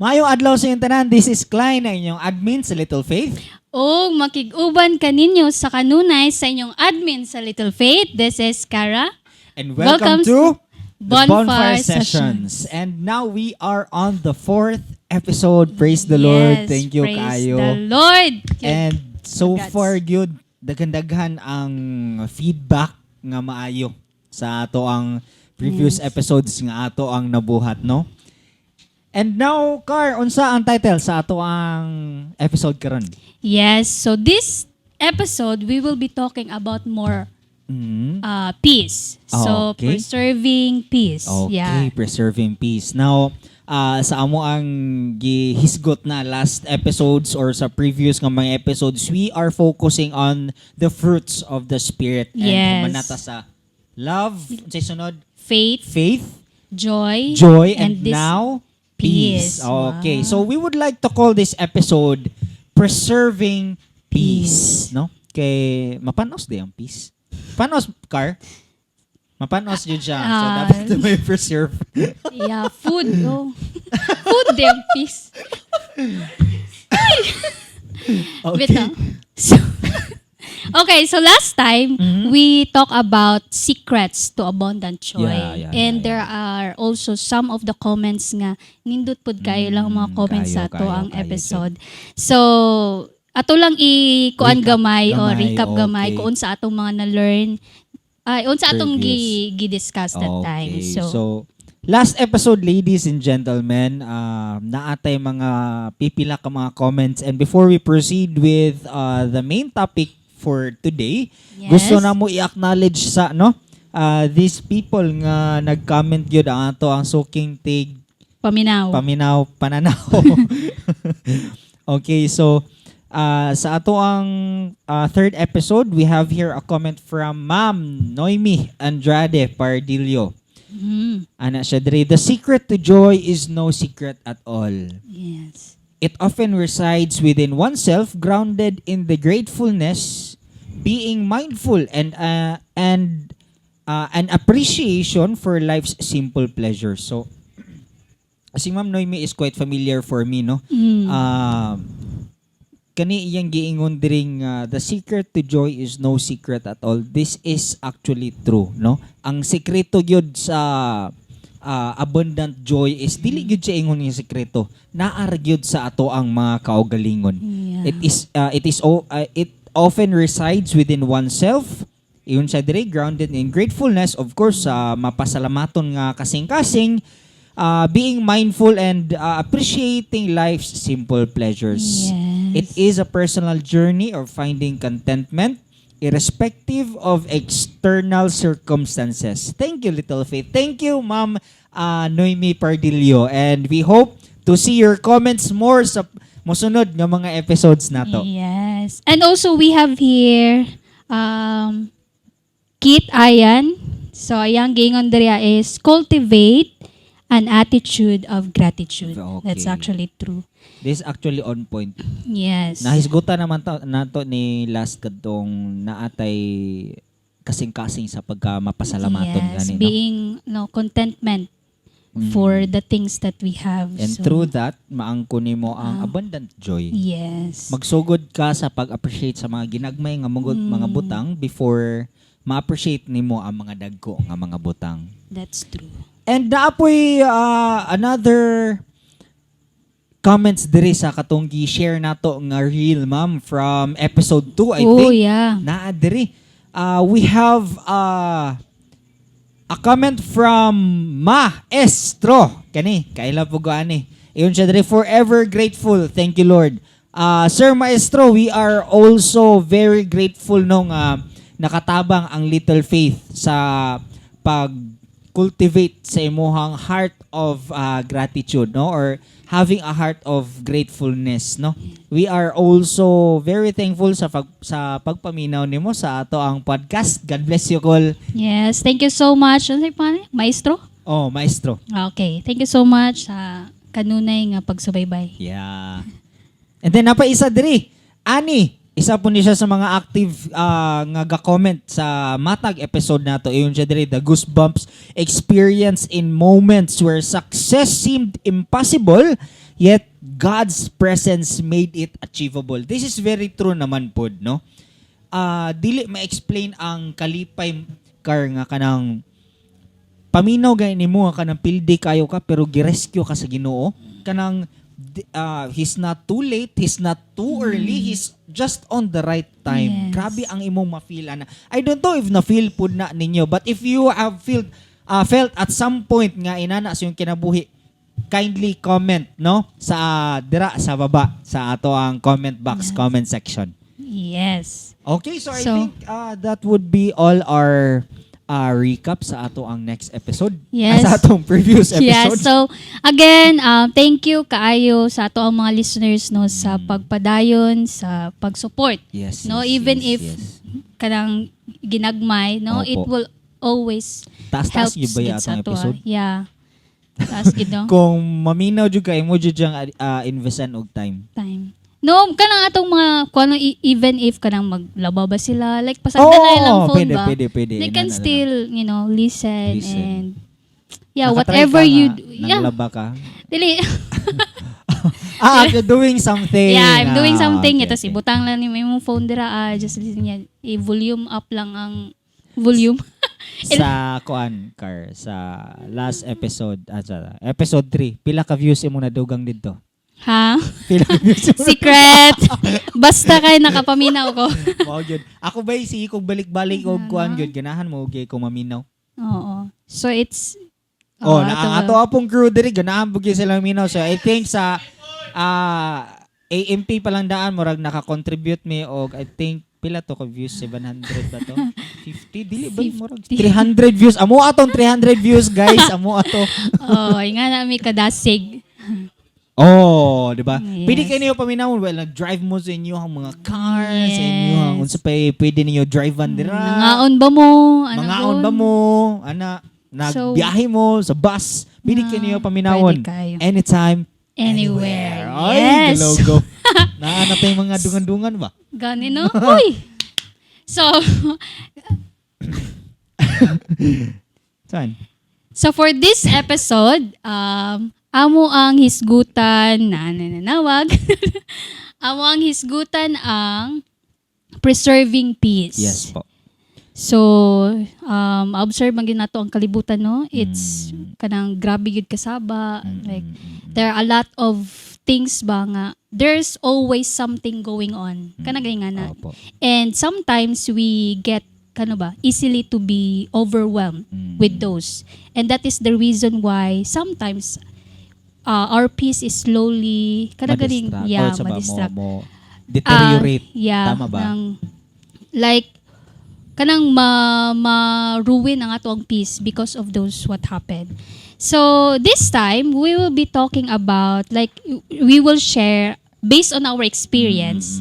Maayong adlaw sa inyong tanan. This is Klein, ang inyong admin sa Little Faith. O makig-uban kaninyo sa kanunay sa inyong admin sa Little Faith. This is Kara. And welcome Welcome to the Bonfire Bonfire Sessions. And now we are on the fourth episode. Praise the Lord. Yes, Thank you praise kaayo. the Lord. And so Congrats. Far gyud, daghan-daghan ang feedback nga maayo sa ato ang previous episodes nga ato ang nabuhat, no? And now, Car, unsa ang title sa ato ang episode karon? Yes, so this episode we will be talking about more peace. So preserving peace. Okay, preserving peace. Now, sa amo ang gihisgot na last episodes or sa previous nga mga episodes, we are focusing on the fruits of the Spirit. And human na ta sa love, unsay sunod? Faith, Faith, joy, joy, and this now, peace. Peace. Okay, so we would like to call this episode "Preserving Peace." No? Kay mapanos di ang peace. Panos, Car? Mapanos yun siya. So, dapat may preserve. Yeah, food. Oh. Food din, peace. Bitaw. So, okay, so last time we talk about secrets to abundant joy. And there are also some of the comments nga nindot pud kayo lang mga comments Kayo, sa ato kayo, ang kayo, episode. So, ato lang i-kuan Recap gamay o gamay, recap gamay kung unsa atong mga na-learn ay unsa atong Previous. Gi-discuss that time. So, So, last episode, ladies and gentlemen, naatay mga pipila ka mga comments. And before we proceed with the main topic for today, gusto na mo i-acknowledge sa, no, these people nga nag-comment gyud ang ato ang suking tig Paminaw. Paminaw pananaw. Okay, so sa ato ang third episode, we have here a comment from Ma'am Noemi Andrade Pardillo. Ana siya diri, "The secret to joy is no secret at all. It often resides within oneself, grounded in the gratefulness, being mindful and an appreciation for life's simple pleasures." So, si Ma'am Noemi is quite familiar for me, no? Kani iyang giingon diring the secret to joy is no secret at all. This is actually true, no? Ang sekreto gyud sa abundant joy is dili gyud siya ingon nga sekreto. Naa ra gyud sa ato ang mga kaugalingon. It often resides within oneself. Ingon siya dire, grounded in gratefulness, of course, sa mapasalamaton nga kasing-kasing, being mindful and appreciating life's simple pleasures. It is a personal journey of finding contentment irrespective of external circumstances. Thank you, Little Faith. Thank you, Ma'am Noemi Pardillo. And we hope to see your comments more sa musunod nga mga episodes nato. Yes. And also we have here Kit Ayan. So ayang giingon diri is cultivate an attitude of gratitude. That's actually true. This is actually on point. Nahisgutan naman to, nato ni last kadtong naatay kasing-kasing sa pagka mapasalamaton gani, no? Being no contentment for the things that we have. And So, through that, maangko nimo ang abundant joy. Magsugod ka sa pag-appreciate sa mga ginagmay nga mga butang before ma-appreciate nimo ang mga dagko nga mga butang. That's true. And naapoy another comments diri sa katong gi-share nato nga reel, ma'am, from episode 2, I think. Naa diri. We have a comment from Maestro. Kani, kaila po ani. Ingon siya diri, "Forever grateful. Thank you, Lord." Sir Maestro, we are also very grateful nung nakatabang ang Little Faith sa pag cultivate sa imuhang heart of gratitude, no, or having a heart of gratefulness, no? We are also very thankful sa pagpaminaw nimo sa ato ang podcast. God bless you all. Yes, thank you so much. Ano pa? Maestro? Oh, Maestro. Okay, thank you so much sa kanunay nga pagsubaybay. Yeah, and then napa isa diri, ani isa po ni siya sa mga active nga ga-comment sa matag episode nato. Ingon siya diri, "The goosebumps experience in moments where success seemed impossible Yet God's presence made it achievable. This is very true naman pod, no? Dili ma-explain ang kalipay, Kar, nga kanang paminaw gani nimo nga kanang pildi kayo ka pero girescue ka sa Ginoo, kanang he's not too late, he's not too early, he's just on the right time. Grabe ang imong ma-feel ana. I don't know if na-feel pud na ninyo, but if you have felt at some point nga inana sa iyong kinabuhi, kindly comment, no, sa dira sa baba sa ato ang comment box, comment section. Okay, so I think that would be all our recap sa ato ang next episode. Sa atong previous episode. Yeah, so again, thank you kaayo sa ato ang mga listeners, no, sa pagpadayon, sa pag-support. No, even if kanang ginagmay, no, it will always Taas-taas helps gyud ba gid yung sa atong ato, episode? Ah. Yeah. Taas gid, no? Kung maminaw jud ka, imo jud diyang investan og time. Time. No, kanang atong mga kuno, even if kanang maglaba ba sila, like pasagdan na ilang phone pwede, ba. Pwede. They can Inana na lang. still listen, Listen. And yeah, Nakatry whatever ka you nga, do. Yeah. Nanglaba ka? Dili. Ah, you're doing something. Yeah, I'm doing Ah, something. okay, Ito, okay. ibutang lang ni imong phone dira, just listen yan. I-volume up lang ang volume. Sa kuan, Kar, sa last episode, sa episode 3, pila ka views imo nadugang didto? Ha? Pila ka views imo? Secret. Basta kay nakapaminaw ko. Mao gyud. Ako ba si kog balik-balik og kuan gyud, ganahan mo gyud ko maminaw. Oo. So it's Oh, Oo, na ang ato ato apong crew diri ganahan gyud sila maminaw. So I think sa AMP pa lang daan, murag naka-contribute mi og I think pila to ka views, 700 ba to? 50, dili ba, murag 300 views. Amo atong 300 views, guys, amo ato. Oo, nga na mi kadasig. Oh, di ba? Yes. Pwede kayo niyo paminawon well nag-drive mo sa inyo ang mga cars, sa inyo ang unsa pa pwede ninyo drive-an dira. Nangaon ba mo? Ano Mangaon ba mo? Ana, nagbiyahe mo sa bus. Pwede kayo niyo paminawon. Pwede kayo. Anytime, Anywhere. Ay, Yes. go. Naana tayong mga dungan-dungan ba? Gani, no? Uy! So, Saan? So for this episode, amo ang hisgutan na nananawag. Amo ang hisgutan ang preserving peace. Yes po. So, observe man gyud nato ang kalibutan, no? It's kanang grabe gyud kasaba. Like, there are a lot of things ba nga there's always something going on. Kana gani nga na. Opo. And sometimes we get kano ba, easily to be overwhelmed with those. And that is the reason why sometimes our peace is slowly kana ganing Ma-distract. yeah, Or sa ba, mo, ma-distract. mo deteriorate. Ah, yeah, Tama ba? Nang, like kanang ma-ruin ang ato ang peace because of those what happened. So this time we will be talking about, like, we will share based on our experience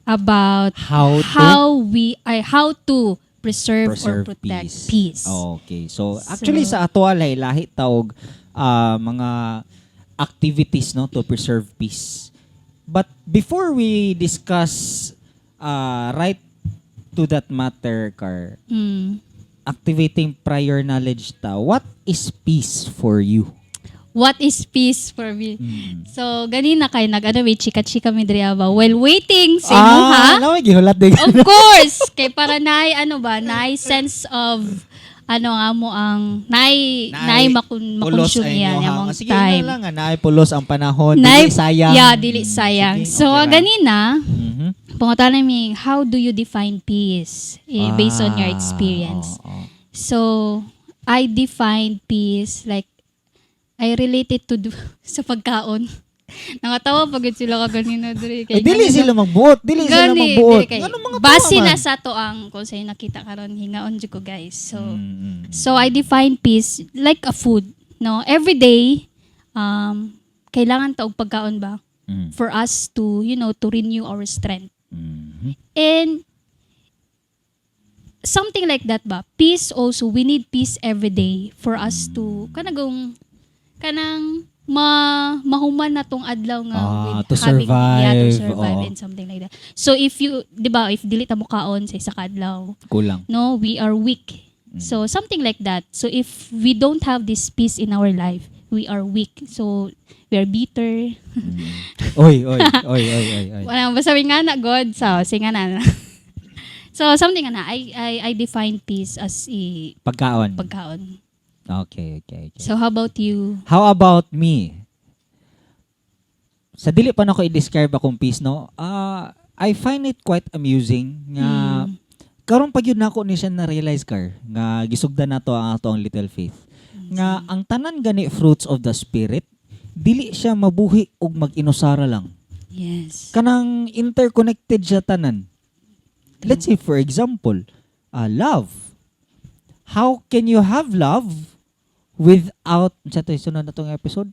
about How to how we ay how to preserve, preserve or protect peace. peace. Okay. So, actually sa ato lahi tawag mga activities, no, to preserve peace. But before we discuss right to that matter, Kar, activating prior knowledge ta, what is peace for you? What is peace for me? So ganina kay nag ano, may chika-chika mi diri ba while waiting sa imuha. Ah, no, gihulat din. Of course, kay para naay ano ba, naay sense of ano nga mo ang naay naay Pulos makonsume ay yan inyo, ha? among Sige time. na lang, naay pulos ang panahon. Naay- Dili sayang. Yeah, dili sayang. Sige, So okay ra. ganina, pangutana mi, how do you define peace, eh, based on your Ah, experience? oo. So, I define peace like I relate it to do, sa pagkaon. Nangatawa pag yun sila kaganina diri. Eh, dili sila magbuot. Dili sila Gani, magbuot. dili kay- Ngano mga base tawa na man? sa to ang kung sa'yo nakita karon, hingaon jud ko, guys. So, so I define peace like a food, no? Every day kailangan ta og pagkaon ba for us to renew our strength. And something like that ba? Peace also, we need peace every day for us to kanagong kanang mahuman na tong adlaw nga Ah, with to having, yeah, to survive, survive oo. and something like that. So if you, 'di ba, if dili ta mo kaon sa isa ka adlaw, Kulang. no, we are weak. So something like that. So if we don't have this peace in our life, We are weak. So we are bitter. Oy, oy, oy, oy, oy, oy. Wala, basta nga na God. So, sige na. So, something na, I define peace as a Pagkaon. Pagkaon. Okay. So, how about you? How about me? Sa dili pa nako i-describe akong peace, no? Ah, I find it quite amusing nga karon pa gyud nako ni siya na-realize, car, nga gisugdan nato ang ato ang Little Faith. Nga ang tanan gani fruits of the spirit dili siya mabuhi og mag-inusara lang. Kanang interconnected siya tanan. Let's say, for example, love. How can you have love without sa to sunod na tong episode?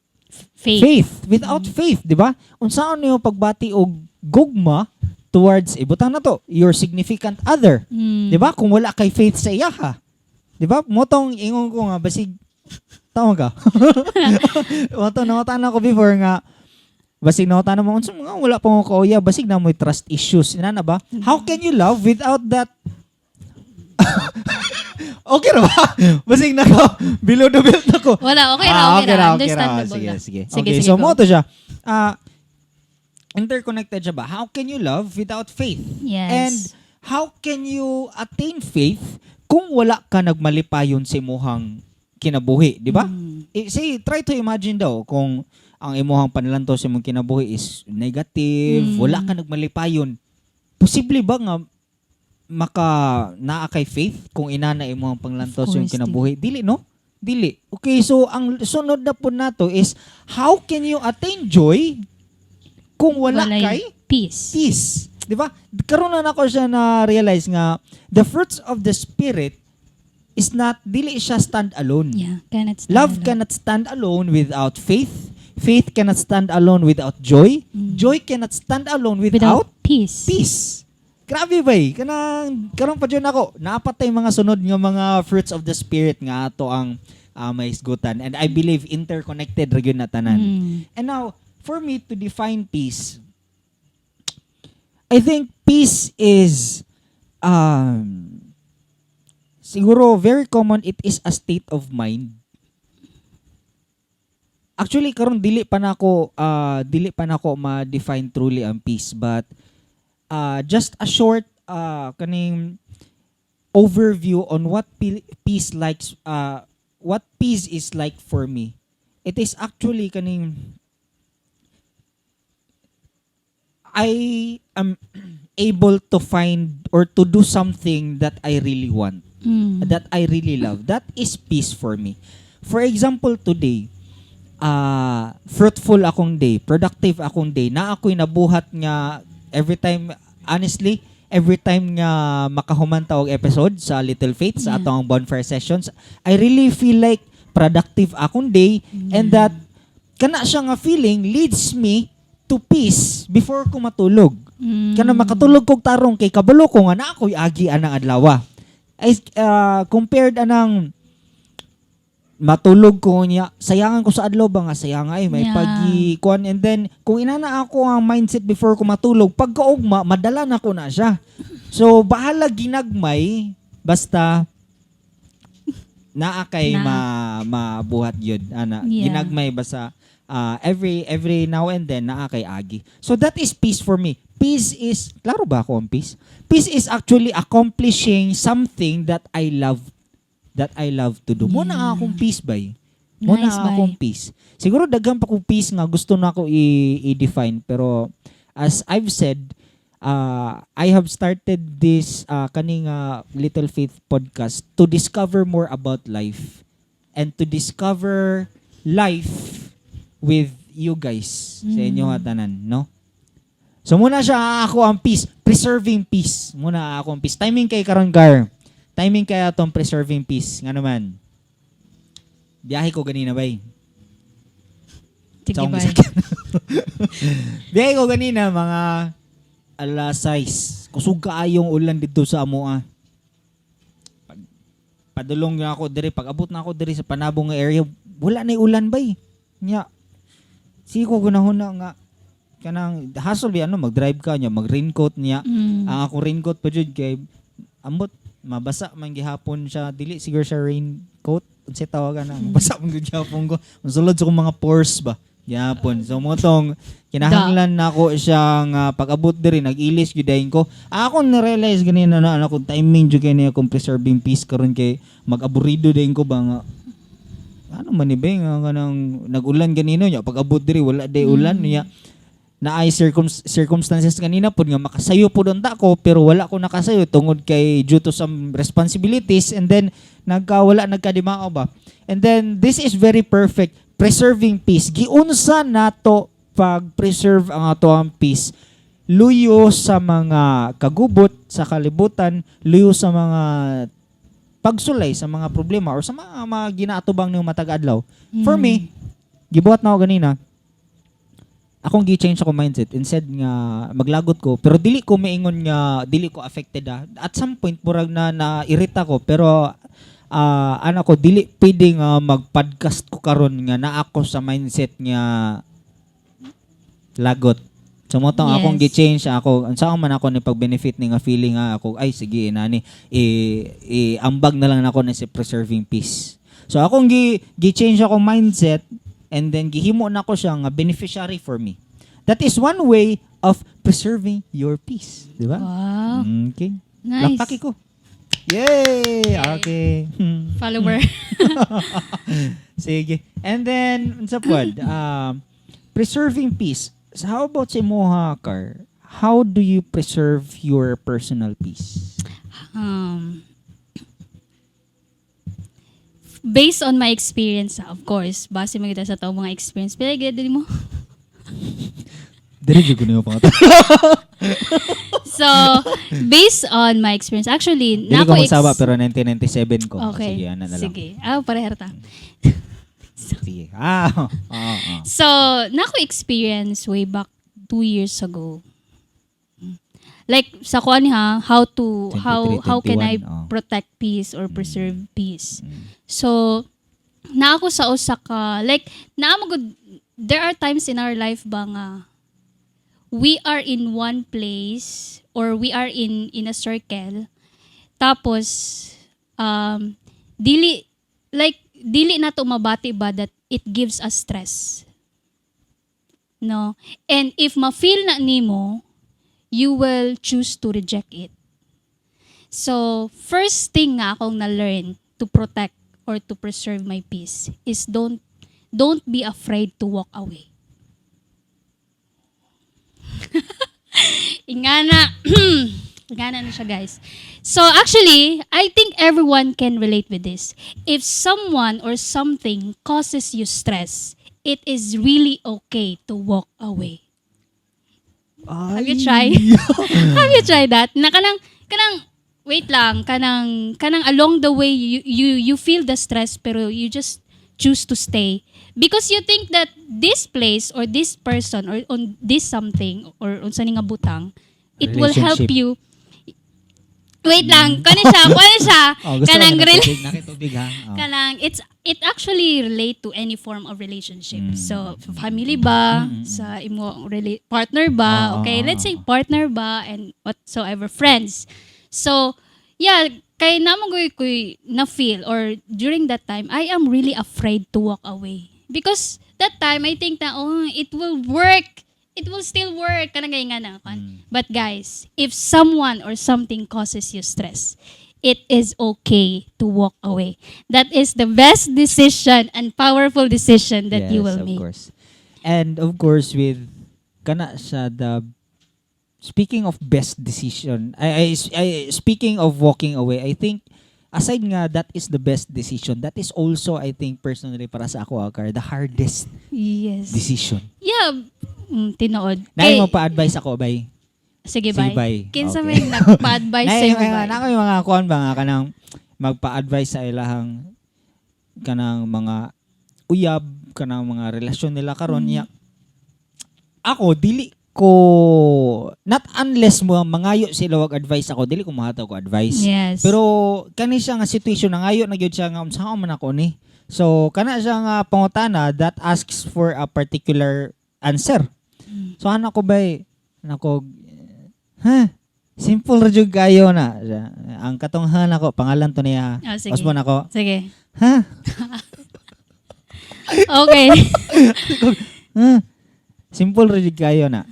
Faith. Faith. Without faith, di ba? Unsaon niyo pagbati og gugma towards, ibutang na to, your significant other? Di ba? Kung wala kay faith sa iya ha. Di ba? Motong ingon ko nga basig tama ka. Moto nawatan ako before nga basig nawatan mo unsa mga wala pa mo kauya, basig na mo trust issues ina na ba? How can you love without that? Okay ra ba? Basig na ko below the belt ako. Wala, okay ra, Ah, okay ra. ra, okay ra. Understandable Sige, na. sige. Sige, Okay, sige, so go. mo to siya. Ah, interconnected siya ba? How can you love without faith? And how can you attain faith kung wala ka nagmalipayon sa imuhang kinabuhi, di ba? Mm. Eh, say, try to imagine daw kung ang imuhang panlantaw sa imong kinabuhi is negative, wala ka nagmalipayon. Posible ba nga maka naa kay faith kung inana imuhang panglantaw Of sa imong course, kinabuhi? Dili, no? Dili. Okay, so ang sunod na po nato is how can you attain joy kung wala Walay kay peace. Peace? Di ba? Karon na nako siya na realize nga the fruits of the spirit is not, dili siya stand alone. Yeah, cannot stand Love alone. Cannot stand alone without faith. Faith cannot stand alone without joy. Joy cannot stand alone without Without peace. Peace. Grabe ba eh? Kanang karon pa jud ako, napatay mga sunod nga mga fruits of the spirit nga ato ang mahisgutan, and I believe interconnected ra gyud na tanan. And now, for me to define peace, I think peace is siguro very common, it is a state of mind. Actually, karon dili pa nako ma-define truly ang peace, but just a short kaning overview on what peace likes what peace is like for me. It is actually kaning I am able to find or to do something that I really want, that I really love. That is peace for me. For example, today, fruitful akong day, productive akong day, na ako'y nabuhat nga every time, honestly, every time nga makahuman ta og episode sa Little Faith, sa atong bonfire sessions, I really feel like productive akong day and that kana siya nga feeling leads me to peace before ko matulog. Kana makatulog kog tarong kay kabalo ko nga na ako'y agi anang adlaw. Ay compared anang matulog ko niya, sayangan ko sa adlaw ba nga sayang ay may pagi kuan, and then kung inana ako ang mindset before ko matulog, pagkaugma madala na ko na siya. So bahala ginagmay, basta naa kay Na. Ma mabuhat yun ana. Ginagmay basta every now and then naa kay agi. So that is peace for me. Peace is, klaro ba ako ang peace? Peace is actually accomplishing something that I love to do. Mo na akong peace bay. Mo na Nice, bay. akong peace. Siguro daghan pa kong peace nga gusto na ako i-define, pero as I've said, I have started this kaning Little Faith podcast to discover more about life and to discover life with you guys, sa inyo nga tanan, no? So muna siya ako ang peace, preserving peace. Muna ako ang peace. Timing kay karon, Gar. Timing kaya atong preserving peace. Nga naman. Biyahe ko ganina bay. Sige, Sa akong bye. gisakyan. Biyahe ko ganina mga alas 6. Kusog kaayong ulan dito sa amoa. Pag padulong na ako diri, pag abot na ako diri sa Panabong nga area, wala na ulan bay. Nya. Sige ko gunahon na nga kanang hassle bi ano mag-drive ka niya, mag-raincoat niya. Ang akong raincoat pa jud kay ambot. Mabasa man gihapon siya, dili siguro siya raincoat, unsay tawagan na, mabasa man gud gihapon ko. Masulod sa akong mga pores ba gihapon. So mao tong kinahanglan nako siya nga pag-abot diri nag-ilis gyud dayon ko. Ako na-realize ganina na ano kung timing jud kay niya kung preserving peace karon kay mag-aburido dayon ko ba nga ano man ni ba nga kanang nag-ulan ganino nya, pag-abot diri wala day ulan niya, naay circumstances kanina pod nga makasayo pod unta ko pero wala ko nakasayo tungod kay due to some responsibilities and then nagkawala, nagkadimao ba. And then this is very perfect preserving peace. Giunsa nato pag preserve ang ato ang peace luyo sa mga kagubot sa kalibutan, luyo sa mga pagsulay, sa mga problema or sa mga ginaatubang nimo matag adlaw? For me, gibuhat na ako ganina, akong gi-change ako mindset. Instead nga maglagot ko, pero dili ko maingon nga dili ko affected ah. At some point murag na nairita ko, pero ano ko, dili pwede nga mag-podcast ko karon nga naa ako sa mindset nga lagot. So mao tong akong gi-change ako, unsa man ako ni pag-benefit ni nga feeling nga ako ay sige nani i ambag na lang nako na si preserving peace. So akong gi gi-change akong mindset and then gihimo nako siya nga beneficiary for me. That is one way of preserving your peace, di ba? Wow. Okay. Nice. Lakpaki ko. Yay! Okay. Follower. Sige. And then, unsa pod? Preserving peace. So how about sa imoha, Car? How do you preserve your personal peace? Based on my experience, ah, of course, base mo kita sa tao mga experience. Pila gid mo? Dili jud ko niyo pa. So, based on my experience, actually, Dili ko nako magsaba pero 1997 ko. Okay. Sige, ana na lang. Sige. Ah, pareha ta. Sige. Ah, oo, oo. So, nako experience way back 2 years ago. Like sa kuan ha, how to how 23, how can I 21, oh. protect peace or preserve peace? So, na ako sa usa ka like naa mo gud, there are times in our life ba nga we are in one place or we are in a circle, tapos dili like dili na to mabati ba that it gives us stress, no? And if ma-feel na nimo, you will choose to reject it. So first thing nga akong na-learn to protect or to preserve my peace is don't be afraid to walk away. Ingana na siya, guys. So actually, I think everyone can relate with this. If someone or something causes you stress, it is really okay to walk away. Have you tried? Have you tried that? Na kanang wait lang, kanang along the way you feel the stress pero you just choose to stay because you think that this place or this person or on this something or unsa ni nga butang, it will help Relationship. you. Wait lang, kani siya. Oh, gusto Kanang ko na tubig, ha. Oh. Kanang it actually relate to any form of relationship. So family ba, sa imo partner ba, okay, let's say partner ba and whatsoever, friends. So yeah, kay namo goy koy na feel or during that time I am really afraid to walk away because that time I think na, oh, it will work. It will still work kanang nga na kan. But guys, if someone or something causes you stress, it is okay to walk away. That is the best decision and powerful decision that you Yes, will of make. course. And of course with kana sa the speaking of best decision, I speaking of walking away, I think aside nga that is the best decision, that is also, I think personally para sa ako, Akar, the hardest decision. Yeah, tinuod. Naay Kay- mo pa-advise ako, bay. Sige, Sige, bye. bye. Kinsa Okay. may nagpa-advise sa imo, Nay, bye? na yung mga kuan ba nga kanang magpa-advise sa ilahang kanang mga uyab, kanang mga relasyon nila karon niya. Ako dili ko, not unless mo mangayo sila wag advice ako, dili ko mohatag og advice. Pero kani siya nga situation, nangayo na gyud siya nga unsa man ako ni. So kana siya nga pangutana that asks for a particular answer. So ano ko bay nako, huh? Simple ra jud kayo na. Ang katonghan ako, pangalan to niya. Ah, sige. Osmond ako. Sige. Ha? Okay. Ha? Simple ra jud kayo na.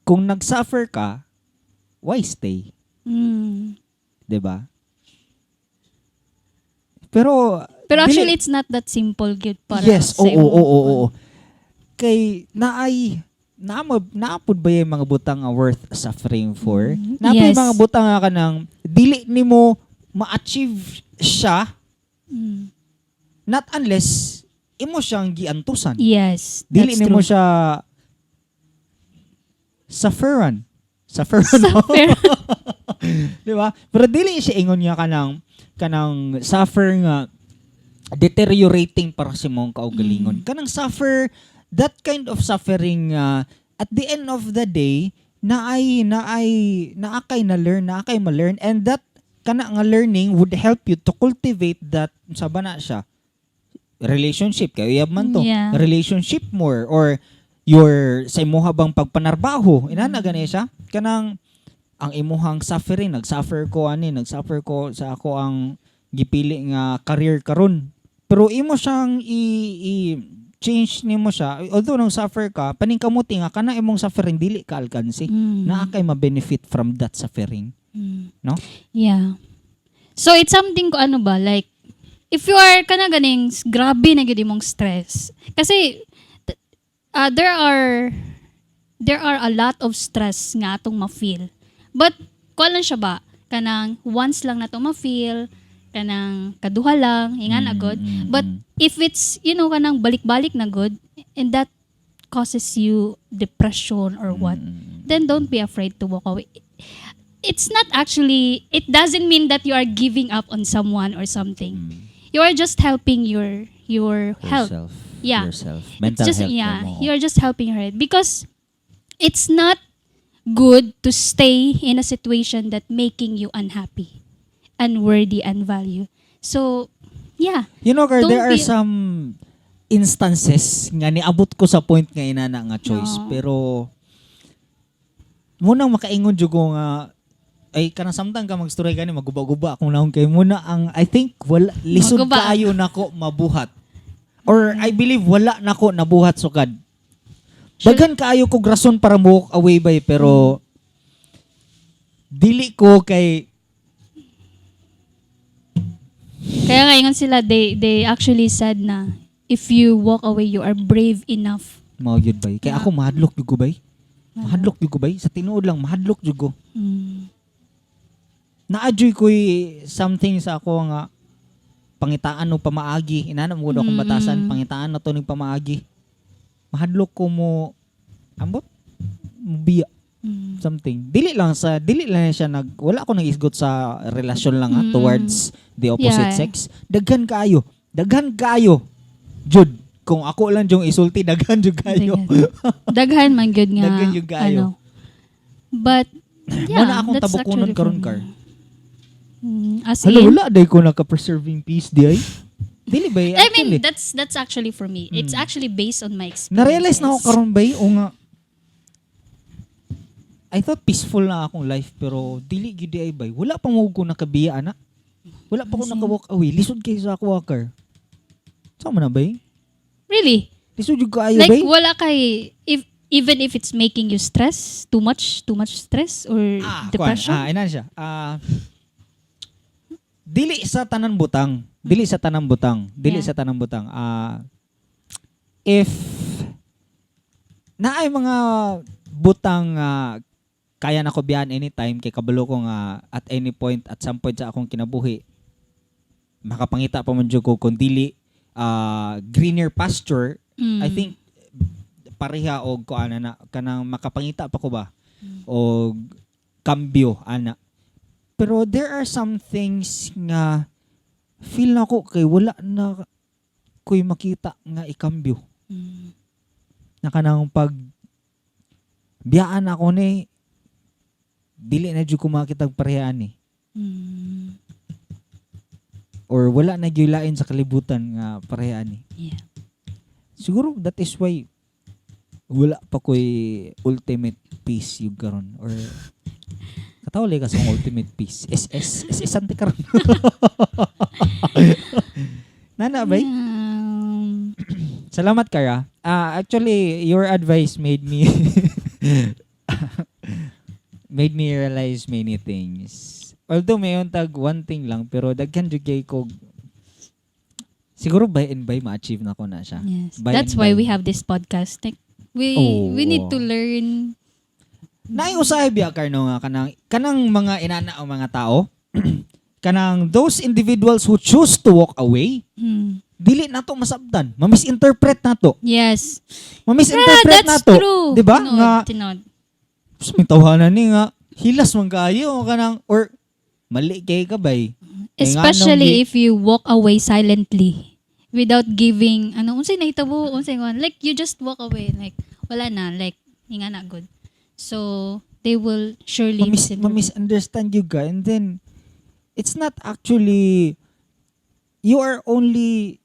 Kung nag-suffer ka, why stay? 'Di ba? Pero Pero actually, it's not that simple, gud, para yes, sa oo, imo. oo. Kay naay naamo naapod ba yung mga butang nga worth suffering for? Naapod mga butang nga kanang dili nimo ma-achieve siya not unless imo siyang giantusan. Yes, Dili that's nimo true. siya sufferan. Sufferan. Suffer. Di ba? Pero dili siya ingon nga kanang suffer nga deteriorating para sa imong kaugalingon. Kanang suffer, that kind of suffering at the end of the day naay naay naa kay na learn, naa kay ma-learn, and that kana nga learning would help you to cultivate that, sa ba na siya, relationship kay uyab man to, relationship more or your sa imuha bang pagpanarbaho, inana gani siya, kanang ang imuhang suffering, nag-suffer ko ani, nag-suffer ko sa ako ang gipili nga career karon, pero imo siyang i change nimo siya. Although nang suffer ka, paningkamuti nga kana imong suffering dili ka alkansi, naa kay ma-benefit from that suffering, no? Yeah. So it's something ko ano ba, like if you are kana ganing grabe na gyud imong stress. Kasi there are a lot of stress nga atong ma-feel. But kuan lang siya ba, kanang once lang na to ma-feel, kanang kaduha lang, ingan agad. But if it's kanang balik-balik na gud and that causes you depression or what, then don't be afraid to walk away. It's not actually, it doesn't mean that you are giving up on someone or something. You are just helping your health. Yourself. Yeah. Yourself. It's Mental just health yeah, mo. you're just helping her because it's not good to stay in a situation that making you unhappy, unworthy, unvalue. So, yeah. Car, Don't there are some instances nga niabot ko sa point nga inana nga choice. No. Pero munang makaingon jud ko nga ay kanang samtang ka magstorya gani, maguba-guba akong nawong kay muna ang I think wala, lisod Maguba. kaayo nako mabuhat. Or I believe wala nako nabuhat sukad. Daghan kaayo kog rason para mo walk away bay, pero dili ko kay Kaya nga ingon sila, they actually said na if you walk away, you are brave enough. Mao gyud bay. Kay ako mahadlok gyud ko bay. Mahadlok gyud ko bay. Sa tinuod lang, mahadlok gyud ko. Naa-juy ko'y something sa ako nga pangitaan og pamaagi. Inana mo gud akong batasan, pangitaan na to ning pamaagi. Mahadlok ko mo ambot mo biya something. Dili lang siya nag wala ko nang isgot sa relasyon lang ha, towards the opposite sex. Daghan kaayo. Daghan kaayo. Jud, kung ako lang jung isulti, daghan jud kaayo. Daghan. Daghan man gyud nga. Daghan gyud kaayo. Ano. But yeah, Mo na akong that's tabukonon actually karon, for me. Kar. As Hala, in, wala day ko naka-preserving peace di ay. Dili ba? I mean, Actually. that's actually for me. It's actually based on my experience. Na-realize na ako karon bay o nga I thought peaceful na akong life, pero dili gyud di ay bay. Wala pa mo ko nakabiya ana. Wala pa ko As in? naka-walk away. Lisod kay sa ako, Walker. Sa man na bay? Really? Lisod jud kaayo Like bay. wala kay if even if it's making you stress, too much stress or Kuan, depression. inan siya. Dili sa tanan butang. Dili sa tanan butang. Dili sa tanan butang. If naay mga butang kaya na ko biyan anytime kay kabalo ko nga at any point, at some point sa akong kinabuhi, makapangita pa man jud ko kung dili greener pasture. I think pareha og kuan na kanang makapangita pa ko ba og kambyo ana, pero there are some things nga feel na ko kay wala na ko'y makita nga ikambyo na kanang pag biyaan ako ni dili na jud ko makita parehaan ni or wala na gyud lain sa kalibutan nga parehaan ni. Siguro that is why Wala pa ko'y ultimate peace yung karon or katawa ka sa ultimate peace. SS SS ante karon. Nana bay? Salamat, Kara. Ah, actually, your advice made me realize many things. Although may tag one thing lang, pero daghan jud kay ko siguro by and by ma-achieve na ko na siya. Yes. By That's and why by. We have this podcast. Like, we need to learn. Naay usahay biya karno nga kanang mga inana ang mga tao, kanang those individuals who choose to walk away, dili nato masabtan, ma-misinterpret nato. Ma-misinterpret Yeah, that's nato. true. Di ba? Tinod, Nga tinod. Tapos may tawanan ni nga, hilas man kaayo kanang or mali kay ka bay. Eh, Especially nganong if you walk away silently without giving ano, unsay nahitabo, unsay ngon, like you just walk away, like wala na, like nga na good. So they will surely misinterpret. Ma-misunderstand you ka, and then it's not actually, you are only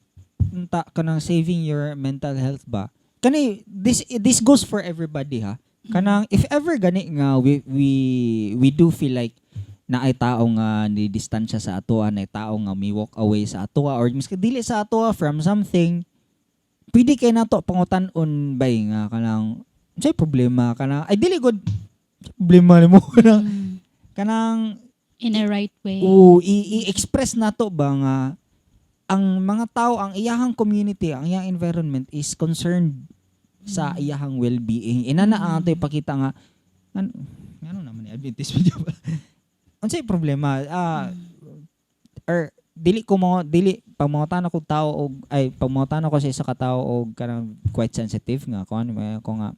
unta kanang saving your mental health ba. Kani this goes for everybody ha. Kanang if ever gani nga we do feel like na ay tao nga ni distansya sa atoa, na ay tao nga mi walk away sa atoa or miski dili sa atoa from something, pwede kay nato pangutan-on bay nga kanang unsay problema, kanang ay dili good problema nimo, kanang kanang In a right way. O i-express nato ba nga ang mga tao, ang iyahang community, ang iyang environment is concerned sa iyahang well-being. Inana ang ato ipakita nga ano naman ni Adventist video ba? Unsay problema? Ah, or dili ko mo dili pangmangutan ako tao og ay pangmangutan ako sa isa ka tao og kanang quite sensitive nga kuan may ko nga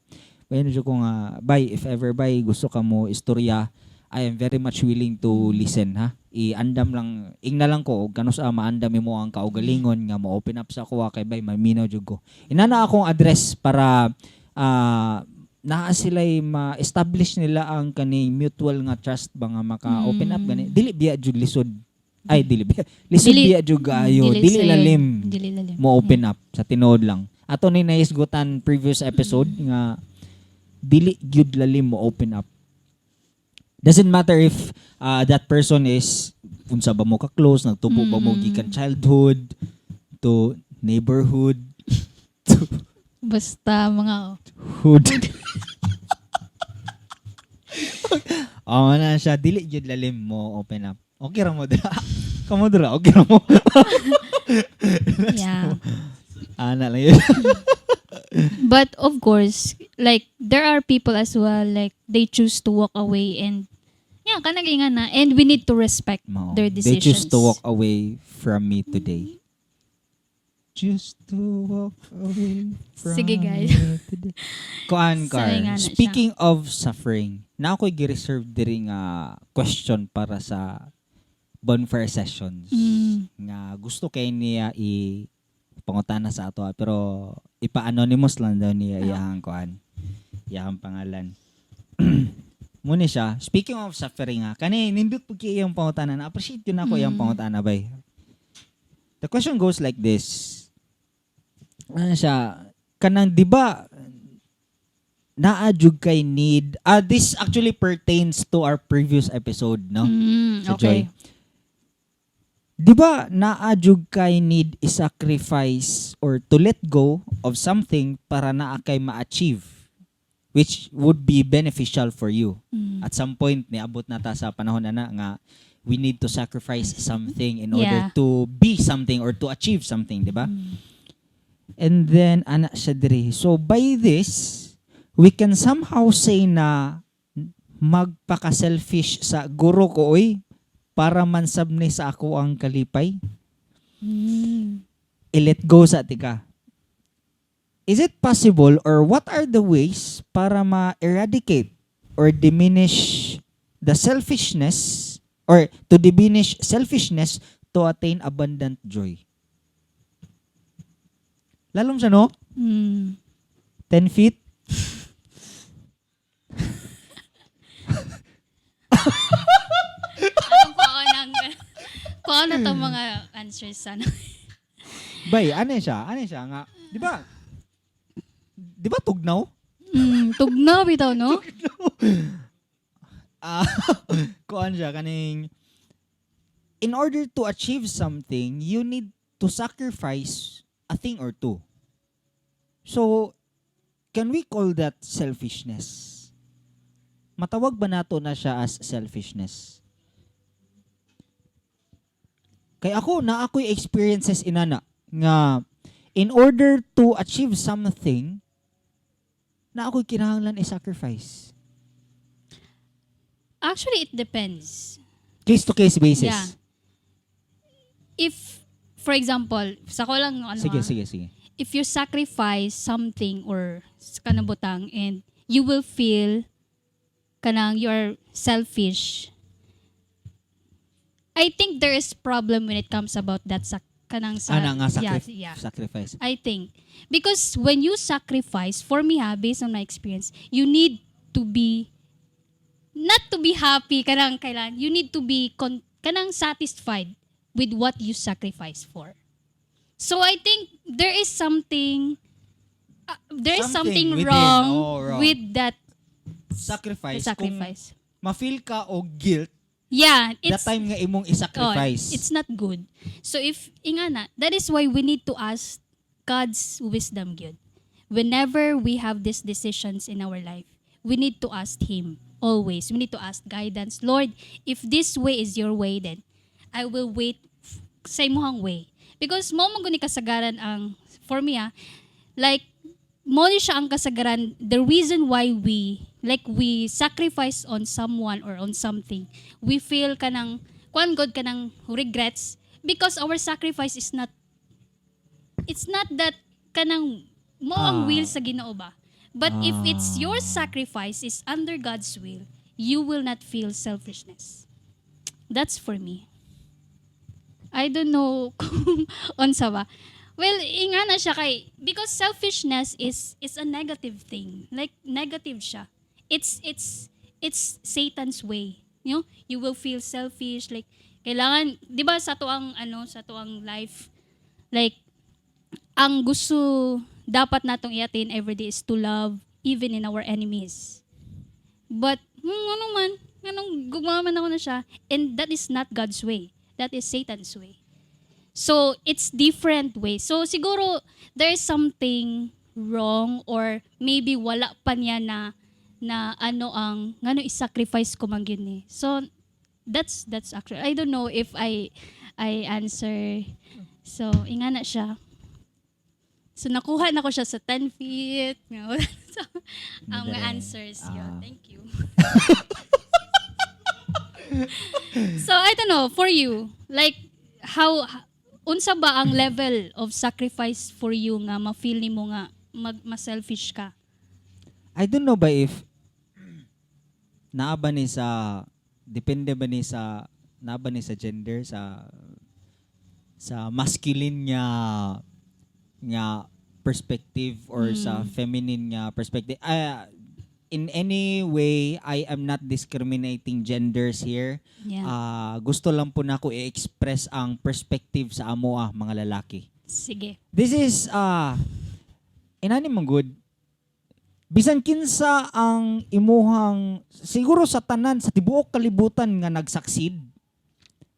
may jud ko nga bay, if ever bay gusto ka mo istorya, I am very much willing to listen ha. I-andam lang, ingna lang ko og kanus a maandam imo ang kaugalingon nga mo open up sa ako kay bay maminaw jud ko. Inana akong address para naa sila'y ma-establish nila ang kaning mutual nga trust ba nga maka-open up gani. Dili biya jud lisod. Ay, dili biya. Lisod biya jud kaayo. Dili sayon. lalim Dili lalim. mo open up sa tinuod lang. Ato ni nahisgutan previous episode nga dili gyud lalim mo open up. Doesn't matter if that person is unsa ba mo ka close, nagtubo ba mo gikan childhood to neighborhood to Basta mga hood. Oh, na siya dili gyud lalim mo open up. Okay ra mo dira. Kamo dira, okay ra mo. Ana lang yun. But of course, like there are people as well, like they choose to walk away and yeah, kanang nga na, and we need to respect Mao. their They choose decisions. to walk away from me today. Choose to walk away from Sige, guys. me today. Kuan So, car. nga na siya. Speaking of suffering, na ako'y gi-reserve diri nga question para sa bonfire sessions. Nga gusto kay niya i pangutana sa ato pero ipa-anonymous lang daw niya iyahang kuan. Iyahang pangalan. Muni siya, speaking of suffering nga, kani nindot pud kay iyang pangutana. Na appreciate yun ako iyang pangutana bay. The question goes like this. Ano siya, kanang di ba naa jud kay need, this actually pertains to our previous episode, no? Sa Okay. Joy. Di ba naa jud kay need i-sacrifice or to let go of something para naa kay ma-achieve which would be beneficial for you? At some point niabot na ta sa panahon na, na nga we need to sacrifice something in order to be something or to achieve something, di ba? And then ana siya diri. So by this, we can somehow say na magpaka-selfish sa guro ko oy para man sab ni sa ako ang kalipay. I-let go sa tika. Is it possible or what are the ways para ma-eradicate or diminish the selfishness or to diminish selfishness to attain abundant joy? Lalom siya, no? Mm. 10 feet? Anong kuha na tong mga answers sana. Bay, ano siya? Ano siya nga? Di ba? Di ba tugnaw? Tugnaw bitaw, no? Ah, kuan siya kaning in order to achieve something, you need to sacrifice a thing or two. So, can we call that selfishness? Matawag ba nato na siya as selfishness? Kay ako, na ako'y experiences inana nga in order to achieve something, na ako'y kinahanglan i-sacrifice. Actually, it depends. Case to case basis. Yeah. If, for example, sa ko lang, ano, Sige, ah, sige. If you sacrifice something or sa kanang butang and you will feel kanang you're selfish, I think there is problem when it comes about that sa kanang sa Ana nga Yeah. sacrifice. I think because when you sacrifice, for me ha, based on my experience, you need to be, not to be happy, kanang kailan you need to be kanang satisfied with what you sacrifice for. So I think there is something, Something within. wrong, Oh, wrong. with that Sacrifice. Sacrifice. Kung ma-feel ka og guilt Yeah, that time nga imong i-sacrifice. Oh, it's not good. So if ingana, that is why we need to ask God's wisdom gyud. Whenever we have these decisions in our life, we need to ask Him always. We need to ask guidance. "Lord, if this way is your way, then I will wait sa imuhang way." Because mo man guni kasagaran ang, for me ah, like mo ni siya ang kasagaran, the reason why we, like, we sacrifice on someone or on something, we feel kanang kuan god, kanang regrets, because our sacrifice is not, it's not that kanang mo ang will sa Ginoo ba. But if it's your sacrifice is under God's will, you will not feel selfishness. That's for me. I don't know kung unsa ba. Well, ingana siya kay because selfishness is a negative thing. Like negative siya. It's Satan's way. You know, you will feel selfish, like kailangan, 'di ba, sa to ang ano, sa to ang life, like ang gusto dapat natong i-attain every day is to love even in our enemies. But ano man, anong gumawa man ako na siya, and that is not God's way. That is Satan's way. So, it's different way. So, siguro, there's something wrong or maybe wala pa niya na ano ang, ngano i-sacrifice ko man gyud ni. So, that's actually, I don't know if I answer. So, ingana siya. So, nakuha na ko siya sa 10 feet. So, ang mga Madali. Answers yun. Thank you. So, I don't know, for you, like, how, unsa ba ang level of sacrifice for you nga ma-feel nimo nga ma-selfish ka? I don't know ba if naa ba ni sa, depende ba ni sa, naa ba ni sa gender, sa masculine nga perspective or sa feminine nga perspective. Ah, in any way, I am not discriminating genders here. Ah, gusto lang po nako i-express ang perspective sa amo ah, mga lalaki. Sige. This is inani man good. Bisan kinsa ang imuhang, siguro sa tanan sa tibuok kalibutan nga nag-succeed,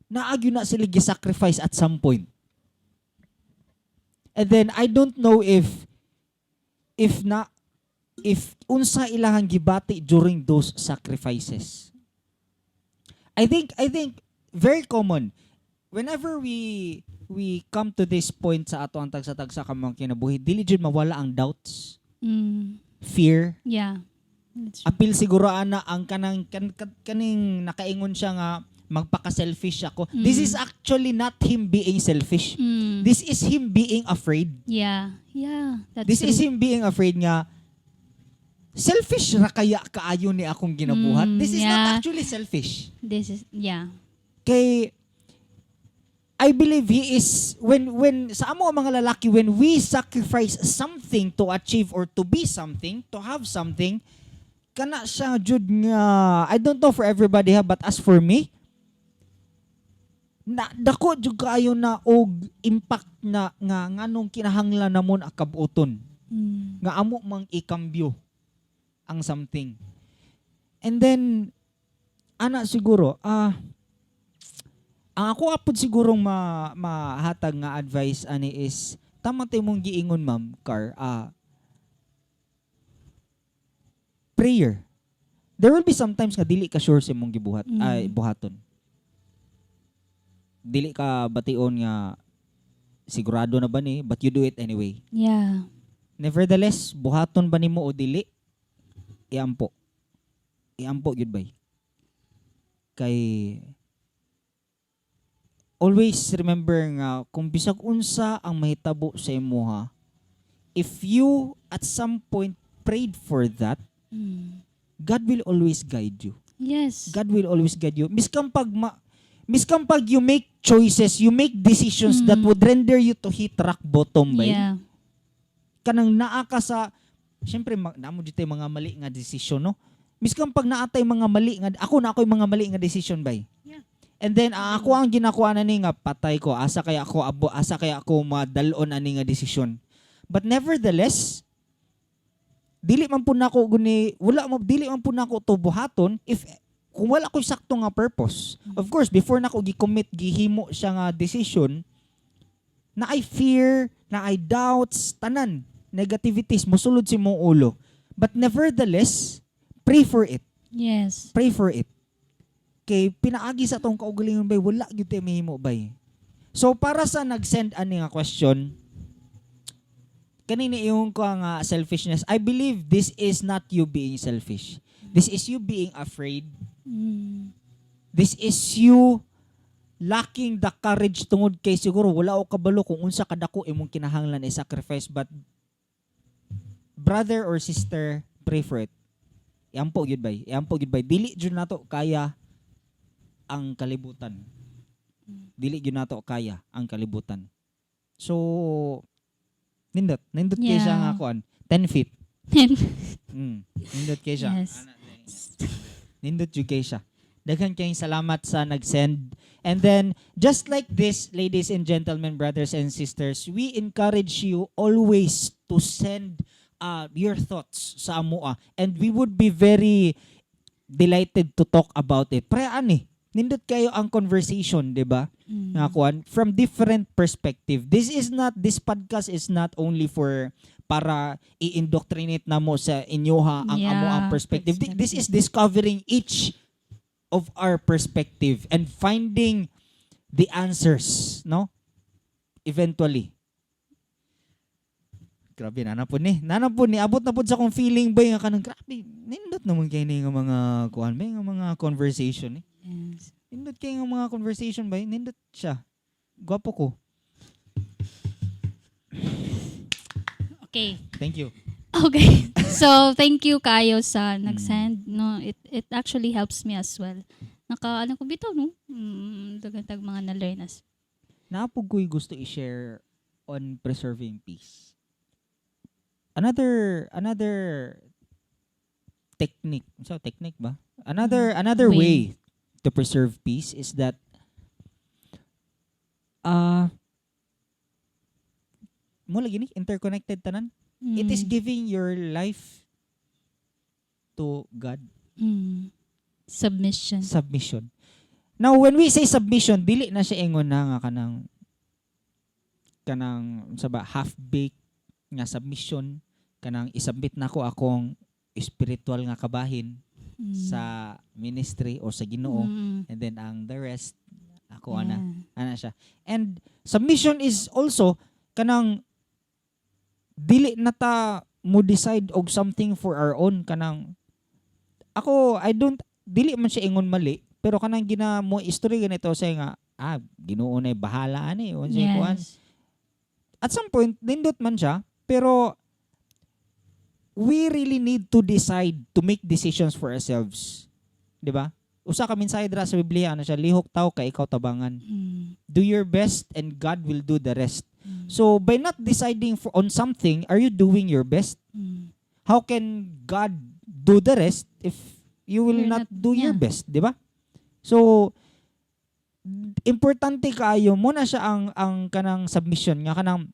naa gyud na sila gi-sacrifice at some point. And then I don't know if unsa ilahang gibati during those sacrifices. I think very common whenever we come to this point sa ato ang tagsa-tagsa ka mga kinabuhi, dili jud mawala ang doubts, fear. Yeah. That's true. Apil siguro ana ang kanang kaning nakaingon siya nga magpaka-selfish ako. This is actually not him being selfish. This is him being afraid. Yeah. That's This true. Is him being afraid nga selfish ra kaya kaayo ni akong ginabuhat. This is not actually selfish. This is, yeah. Kay I believe he is, when sa amo ang mga lalaki, when we sacrifice something to achieve or to be something, to have something, kana siya jud nga, I don't know for everybody ha, but as for me, na dako jud kaayo na og impact na nga nganong kinahanglan namon ang kabuoton nga amo mang ikambyo. ang something. And then ana siguro, ang ako apod sigurong mahatag nga advice ani is tama tay mong giingon, Ma'am Car, prayer. There will be sometimes nga dili ka sure sa imong gibuhat ay buhaton. Dili ka bation nga sigurado na ba ni, but you do it anyway. Nevertheless, buhaton ba nimo o dili, iampo. Iampo gyud bay. Kay always remember nga kung bisag unsa ang mahitabo sa imuha, if you at some point prayed for that, God will always guide you. God will always guide you. Miskan pag you make choices, you make decisions that would render you to hit rock bottom ba? Kanang naa ka sa, syempre naa man dito mga mali nga desisyon, no? Miskan pag naa tay mga mali nga, ako na ako'y mga mali nga decision bay. And then ako ang ginakuha na ni nga patay ko, asa kaya ako abo, asa kaya ako madalon ani nga desisyon. But nevertheless, dili man pud nako guni, wala mo, dili man pud nako to buhaton if kung wala ko'y sakto nga purpose. Of course, before nako gi-commit, gihimo siya nga decision, na I fear, na I doubts, tanan, negativities, musulod sa imong ulo. But nevertheless, pray for it. Pray for it. Kay pinaagi sa atong kaugalingon bay, wala gyud tay mahimo bay. So para sa nag-send ani nga question, kanini yung ko nga selfishness, I believe this is not you being selfish. This is you being afraid. This is you lacking the courage tungod kay siguro wala o kabalo kung unsa kadako imong kinahanglan i-sacrifice, but brother or sister, pray for it. Iampo gyud bay. Iampo gyud bay. Dili jud nato kaya ang kalibutan. Dili gyud nato kaya ang kalibutan. So nindot, nindot kay siya nga kuan, 10 feet. Nindot kay siya. Nindot jud kay siya. Daghan kayong salamat sa nag-send. And then, just like this, ladies and gentlemen, brothers and sisters, we encourage you always to send your thoughts sa amoa. And we would be very delighted to talk about it. Pre, ani, nindot kayo ang conversation, di ba? Mm. Nga kuan from different perspective. This is not this podcast is not only for para i-indoctrinate namo sa inyoha ang amo ang perspective. This is discovering each of our perspective and finding the answers, no? Eventually. Grabe na po ni. Nana po ni, abot na po sa akong feeling ba nga kanang grabe. Nindot naman kay ni nga mga kuan ba nga mga conversation eh. Nindot kay nga mga conversation ba? Nindot siya. Gwapo ko. Okay. Thank you. Okay. So, thank you kayo sa nag-send. No, it actually helps me as well. Naka ano ko bitaw, no? Daghan tag mga na-learn as. Naa pud ko'y gusto i-share on preserving peace. Another technique. So technique ba? Another Way. Way to preserve peace is that mo lagi ni interconnected tanan. It is giving your life to God. Submission. Submission. Now, when we say submission, dili na siya ingon na nga kanang sa ba half-baked nga submission, kanang isubmit nako akong spiritual nga kabahin sa ministry o sa Ginoo and then ang the rest ako ana ana siya. And submission is also kanang dili na ta mo decide og something for our own. Kanang ako, I don't, dili man siya ingon mali, pero kanang gina mo istorya ganito sa nga Ginoo na bahala ani unsay kuan. At some point nindot man siya, pero we really need to decide to make decisions for ourselves, di ba? Usa ka mensahe dira sa Biblia, ano siya, lihok tao kay ikaw tabangan. Do your best and God will do the rest. So by not deciding on something, are you doing your best? How can God do the rest if you will You're not not- do your best, di ba? So importante kaayo mo na siya ang kanang submission nga kanang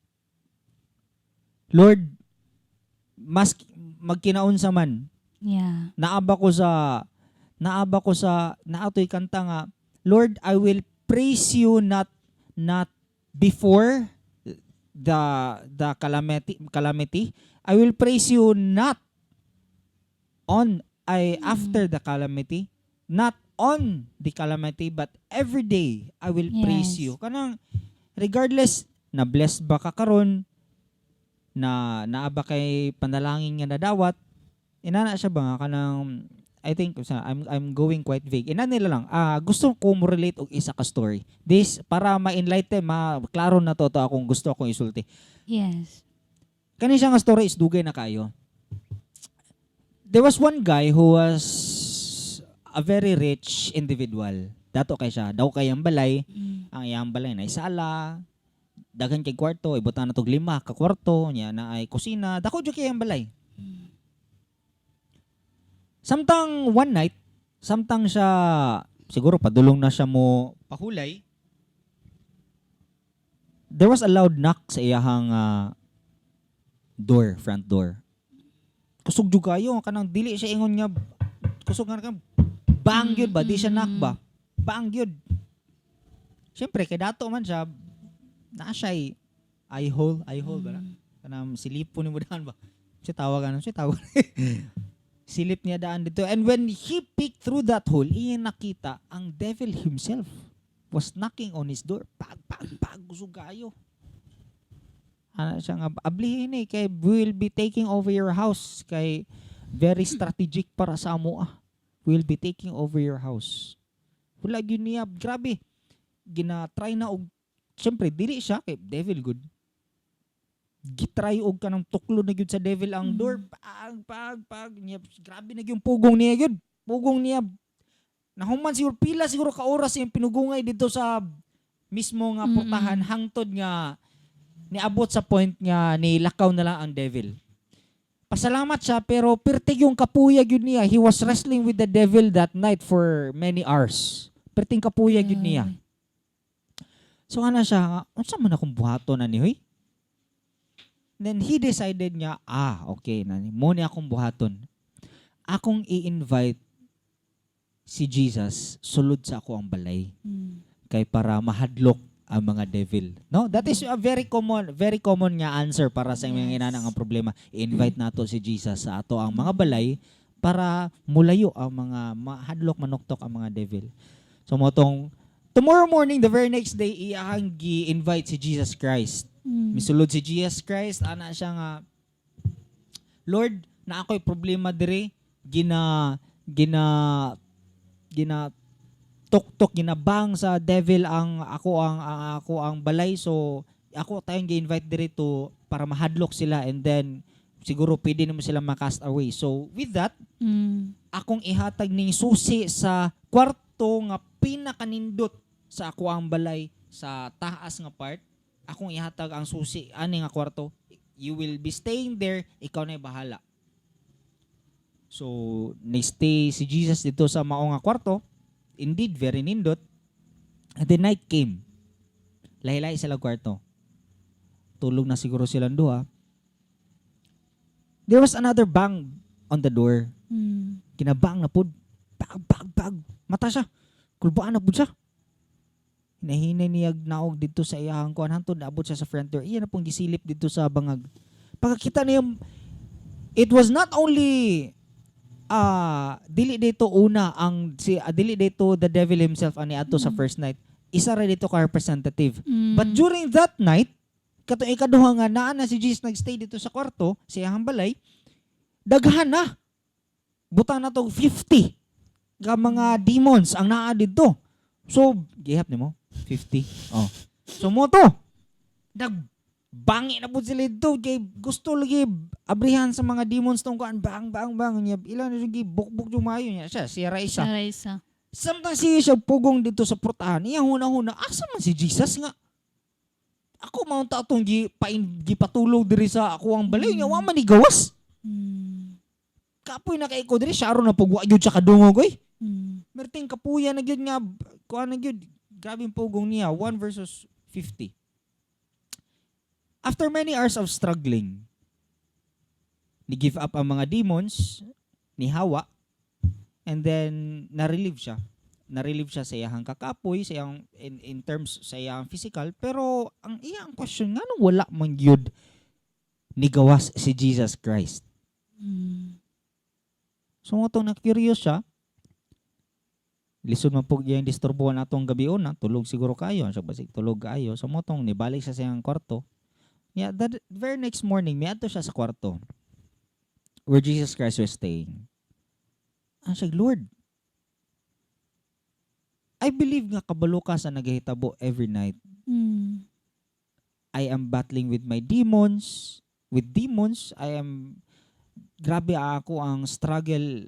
Lord, mas magkinaunsa man. Naaba ko sa naatoy kanta nga, "Lord, I will praise you not before the calamity. I will praise you not on I after the calamity, not on the calamity, but every day I will praise you." Kanang regardless na blessed ba ka karon, na naa ba kay panalangin nga nadawat, inana siya ba nga kanang I think sa I'm going quite vague. Ina nila lang. Ah, gusto ko mo relate og isa ka story. This para ma-enlighten, ma klaro na to akong gusto akong isulti. Kani siya nga story is dugay na kayo. There was one guy who was a very rich individual. Dato kay siya, daw kay ang balay, ang iyang balay na sala, daghan kay kwarto, ibutang na tog lima ka kwarto, nya na ay kusina, dako jud kay ang balay. Samtang one night, samtang siya siguro padulong na siya mo pahulay, there was a loud knock sa iyahang door, front door. Kusog jud kayo, kanang dili siya ingon nga kusog nga kanang bang gyud ba, di siya knock ba? Bang gyud. Siyempre kay dato man siya, naa siya eye hole ba na? Kanang silipon nimo daan ba? Siya tawag ano, siya tawag. Silip niya daan dito. And when he peeked through that hole, iya nakita ang devil himself was knocking on his door. Pag, pag, pag, kusog kayo. Ana siya nga, "Ablihin eh, kay we will be taking over your house." Kay very strategic para sa amo ah. "We will be taking over your house." Wala gyud niya, grabe. Gina-try na og, siyempre, dili siya, kay devil good. Gitry og kanang tuklo na gyud sa devil ang door. Pag, pag, pag. Niya, grabe na gyud pugong niya gyud. Pugong niya. Nahuman siguro, pila siguro ka oras yung pinugungay dito sa mismo nga portahan hangtod nga niabot sa point nga nilakaw na lang ang devil. Pasalamat siya, pero pirtig yung kapuya gyud niya. He was wrestling with the devil that night for many hours. Pirting kapuya gyud niya. So ana siya, nga, "Unsa man akong buhaton ani hoy?" Then he decided niya, "Ah, okay, nani, mo ni akong buhaton. Akong i-invite si Jesus sulod sa ako ang balay kay para mahadlok ang mga devil." No? That is a very common nga answer para sa mga inana nga problema. I-invite nato si Jesus sa ato ang mga balay para mulayo ang mga mahadlok manuktok ang mga devil. So mo tong tomorrow morning, the very next day, iyahang gi-invite si Jesus Christ. Misulod si Jesus Christ, ana siya nga, "Lord, na ako'y problema dire, gina gina gina tok-tok, ginabang sa devil ang ako ang balay, so ako tayong gi-invite dire to para mahadlok sila and then siguro pwede naman sila ma-cast away. So with that, akong ihatag ning susi sa kwarto nga pinakanindot sa ako ang balay sa taas nga part. Akong ihatag ang susi ani nga kwarto. You will be staying there, ikaw na bahala." So ni-stay si Jesus dito sa mao nga kwarto. Indeed, very nindot. And the night came. Lahi-lahi sila kwarto. Tulog na siguro silang duha. There was another bang on the door. Kinabang na pud. Bag, bag, bag. Mata siya. Kulbaan na pud siya. Hinahinay niya naog dito sa iyahang kuan hantod naabot siya sa front door. Iya na pong gisilip dito sa bangag. Pagkakita niya, it was not only dili dito una ang si dili dito the devil himself ani adto sa first night. Isa ra dito ka representative. But during that night, katong ikaduha nga naa na si Jesus nagstay dito sa kwarto, sa iyahang balay, daghan na. Butang na to 50 ka mga demons ang naa didto. So, gihap nimo 50. Oh. So mo to. Nagbangi na pud sila dito kay gusto lagi abrihan sa mga demons tong kuan, bang bang bang niya ilan na lagi bukbuk yung maayo niya siya siya ra isa. Siya ra isa. Samtang siya siya pugong dito sa portahan, iya huna-huna, asa man si Jesus nga? Ako maunta atong gi pain gipatulog diri sa ako ang balay niya, wa man ni gawas. Kapoy na kay ko diri, siya aron na pug wa gyud siya kadungog oy. Merting kapuya na gyud nga kuan na gyud. Grabe yung pugong niya, 1 versus 50. After many hours of struggling, ni give up ang mga demons. Nihawa and then na-relieve siya. Na-relieve siya sa iyang kakapoy, sa iyang in terms sa iyang physical, pero ang iyang question, nganong wala man gyud nigawas si Jesus Christ? So mao tong na-curious siya. Lisod man pud iyang disturbuhan atong gabi una, tulog siguro kayo, siya basig tulog kaayo. So mao tong nibalik siya sa iyang kwarto. Yeah, that very next morning, miadto siya sa kwarto where Jesus Christ was staying. Ang siya, "Lord, I believe nga kabalo ka sa nagahitabo every night. I am battling with my demons, with demons. I am, grabe ako ang struggle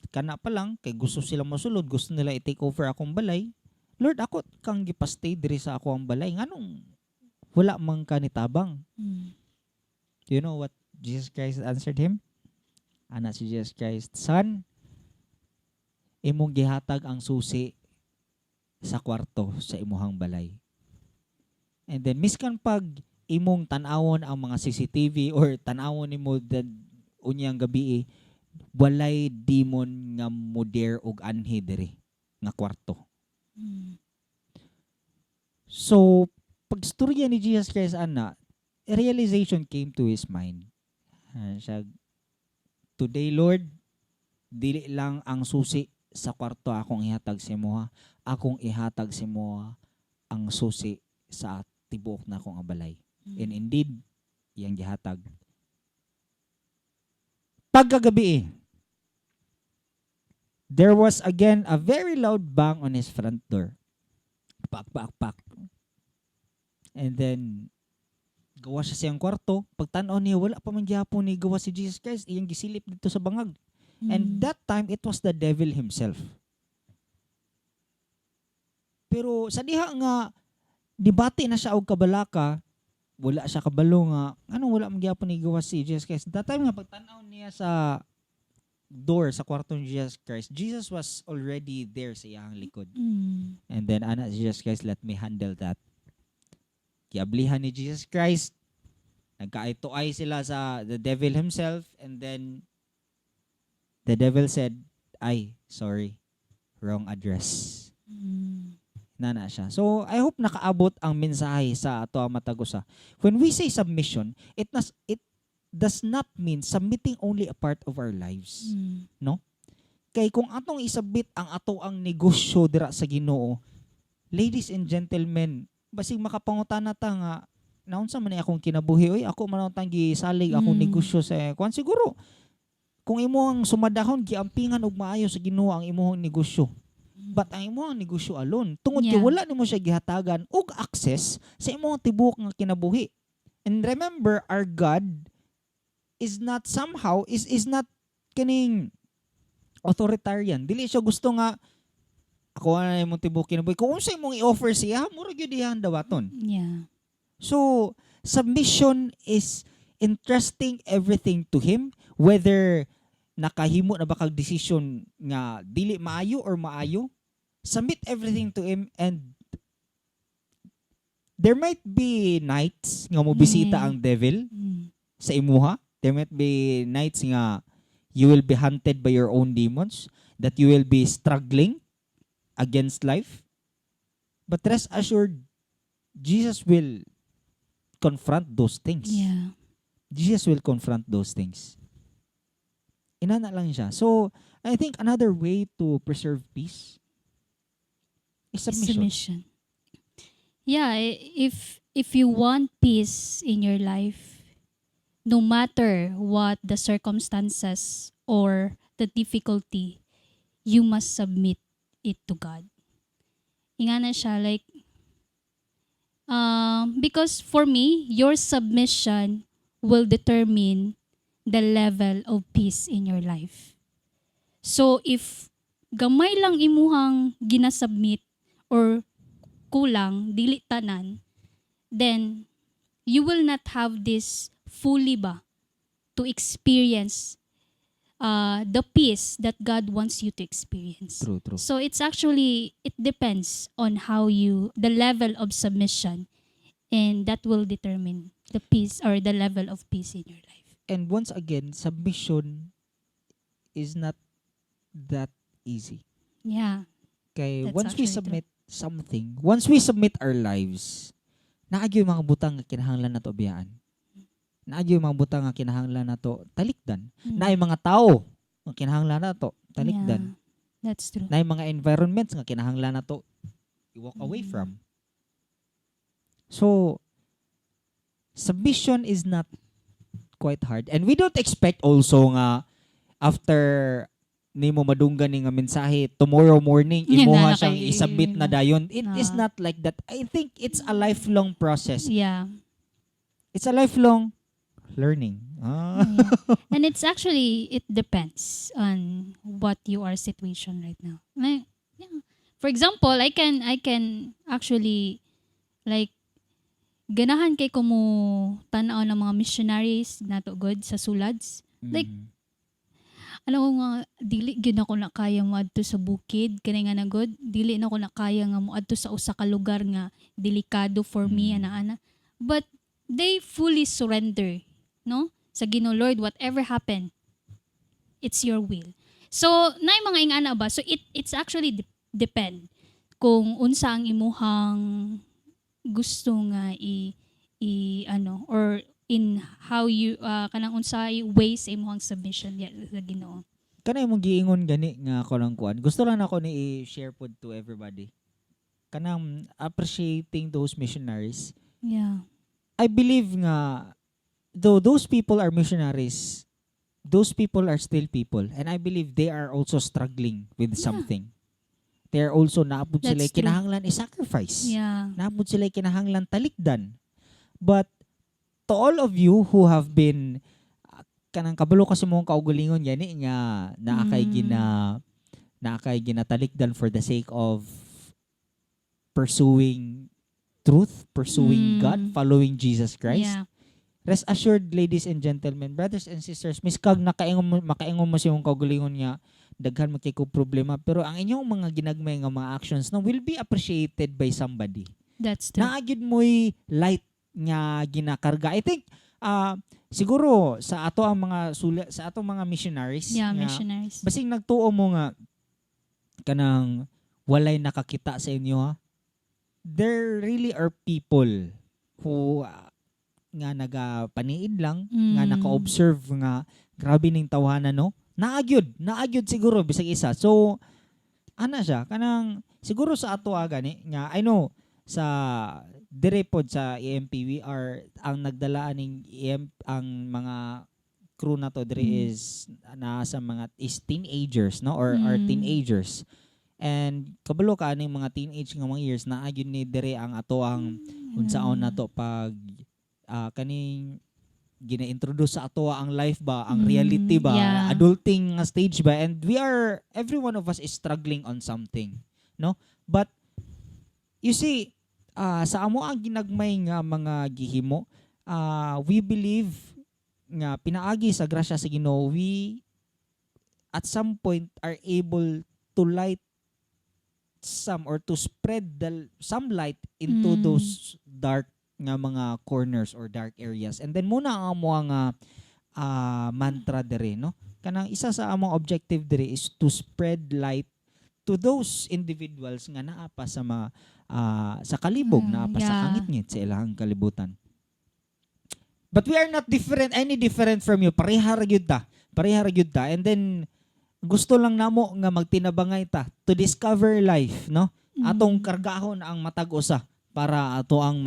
kana pa lang kay gusto sila mosulod, gusto nila i-take over akong balay. Lord, ako kang gipastay diri sa ako ang balay. Nganong wala man ka nitabang?" Do you know what Jesus Christ answered him? Ana si Jesus Christ, "Son, imong gihatag ang susi sa kwarto sa imuhang balay. And then miskan pag imong tan-awon ang mga CCTV or tan-awon nimo the unyang gabi, walay demon nga mo-dare og anhi diri nga kwarto." So, pag storya ni Jesus Christ ana, a realization came to his mind. Ah, siya, "Today, Lord, dili lang ang susi sa kwarto akong ihatag sa imo, akong ihatag sa imo ang susi sa tibuok na akong balay." And indeed, iyang gihatag. Pagkagabi, there was again a very loud bang on his front door. Pak, pak, pak. And then, gawas siya sa iyang kwarto. Pagtanaw niya, wala pa man gihapon ni gawas si Jesus Christ. Iyang gisilip dito sa bangag. And that time, it was the devil himself. Pero sa diha nga, dibati na siya og kabalaka, wala siya kabalo nga, anong wala man gihapon ni gawas si Jesus Christ. That time nga, pagtanaw niya sa door sa kwarto ni Jesus Christ, Jesus was already there sa iyang likod. And then, ana si Jesus Christ, "Let me handle that." Giablihan ni Jesus Christ, nagka-eye sila sa the devil himself, and then the devil said, "Ay, sorry, wrong address." Nana siya. So, I hope nakaabot ang mensahe sa ato ang matag usa. When we say submission, it does not mean submitting only a part of our lives. Kay kung atong isabit ang ato ang negosyo dira sa Ginoo, ladies and gentlemen, basig makapangutana ta nga naunsa man ni akong kinabuhi oy, ako man ang gisalig akong negosyo sa kuan. Siguro kung imo ang sumadahon, giampingan og maayo sa Ginoo ang imong negosyo. But ang imong negosyo alone, tungod kay wala nimo siya gihatagan og access sa imong tibuok nga kinabuhi. And remember, our God is not somehow is not kaning authoritarian. Dili siya gusto nga ako na imong tibuok kinabuhi. Kung unsa imong i-offer siya, mura gyud iyang dawaton. So, submission is entrusting everything to Him, whether nakahimo na ba kag decision nga dili maayo or maayo, submit everything to Him, and there might be nights nga mobisita ang devil sa imuha. There might be nights nga you will be hunted by your own demons, that you will be struggling against life. But rest assured, Jesus will confront those things. Jesus will confront those things. Inana lang siya. So, I think another way to preserve peace is submission. Submission. Yeah, if you want peace in your life, no matter what the circumstances or the difficulty, you must submit it to God. Ingana siya, like because for me, your submission will determine the level of peace in your life. So if gamay lang imuhang ginasubmit or kulang, dili tanan, then you will not have this fully ba to experience the peace that God wants you to experience. True, true. So it's actually, it depends on how you, the level of submission, and that will determine the peace or the level of peace in your life. And once again, submission is not that easy. Kay That's once we actually true. Submit something, once we submit our lives, naa gyud mga butang nga kinahanglan nato biyaan. Naa gyud mga butang nga kinahanglan nato talikdan. Naay mga tao nga kinahanglan nato talikdan. Yeah, that's true. Naay mga environments nga kinahanglan nato i-walk away from. So, submission is not quite hard. And we don't expect also nga after nimo madunggan ni nga mensahe tomorrow morning, imuha na siyang i-submit na dayon. It is not like that. I think it's a lifelong process. It's a lifelong learning. Yeah. And it's actually, it depends on what your situation right now. Like, yeah. For example, I can actually, like, ganahan kay ko mo tan-aw ng mga missionaries nato gud sa sulads. Like, alam ko nga dili gyud ako na kaya moadto sa bukid kani nga na gud, dili na ko na kaya nga moadto sa usa ka lugar nga delikado for me, ana ana, but they fully surrender, no, sa Ginoo. "Lord, whatever happen, it's your will." So naay mga ingana ba. So it's actually depend kung unsa ang imuhang gusto nga i ano or in how you kanang unsay ways sa imuhang submission ya sa Ginoo. Kanay mong giingon gani nga ako lang kuan. Gusto lang ako ni i-share pod to everybody. Kanang appreciating those missionaries. I believe nga though those people are missionaries, those people are still people and I believe they are also struggling with something. They are also naa pod sila That's true. Kinahanglan i-sacrifice. Naa pod sila kinahanglan talikdan. But to all of you who have been kanang kabalo kasi mong kaugalingon gani nga naa kay naa kay ginatalikdan for the sake of pursuing truth, pursuing God, following Jesus Christ. Rest assured, ladies and gentlemen, brothers and sisters, miskag nakaingon mo sa imong kaugalingon nga daghan man kay ko problema, pero ang inyong mga ginagmay nga mga actions, no, will be appreciated by somebody. That's true. Naa gyud mo'y light nga ginakarga. I think siguro sa ato ang mga sula, sa atong mga missionaries nga missionaries. Basig nagtuo mo nga kanang walay nakakita sa inyo ha. There really are people who nga nagapaniid lang, nga naka-observe nga grabe ning tawhana, no. Naa gyud siguro bisag isa. So ana siya kanang siguro sa ato gani nga I know sa dire pod sa EMP, we are ang nagdala aning EMP, ang mga crew na to dire is nasa mga is teenagers, no, or are teenagers, and kabalo ka aning mga teenage nga mga years, naa gyud ni dire ang ato ang unsaon nato pag kaning gina-introduce sa ato ang life ba, ang reality ba, adulting nga stage ba, and we are every one of us is struggling on something, no? But you see, sa amo ang ginagmay nga mga gihimo, we believe nga pinaagi sa grasya sa Ginoo, we at some point are able to light some or to spread the some light into those dark nga mga corners or dark areas. And then muna ang amo nga mantra dere, no, kanang isa sa among objective dere is to spread light to those individuals nga naa pa sa mga sa kalibog, naa pa sa kangitngit sa ilahang kalibutan. But we are not different, any different from you. Pareha ra gyud ta, pareha ra gyud ta. And then gusto lang namo nga magtinabangay ta to discover life, no? Atong kargahon ang matag usa para ato ang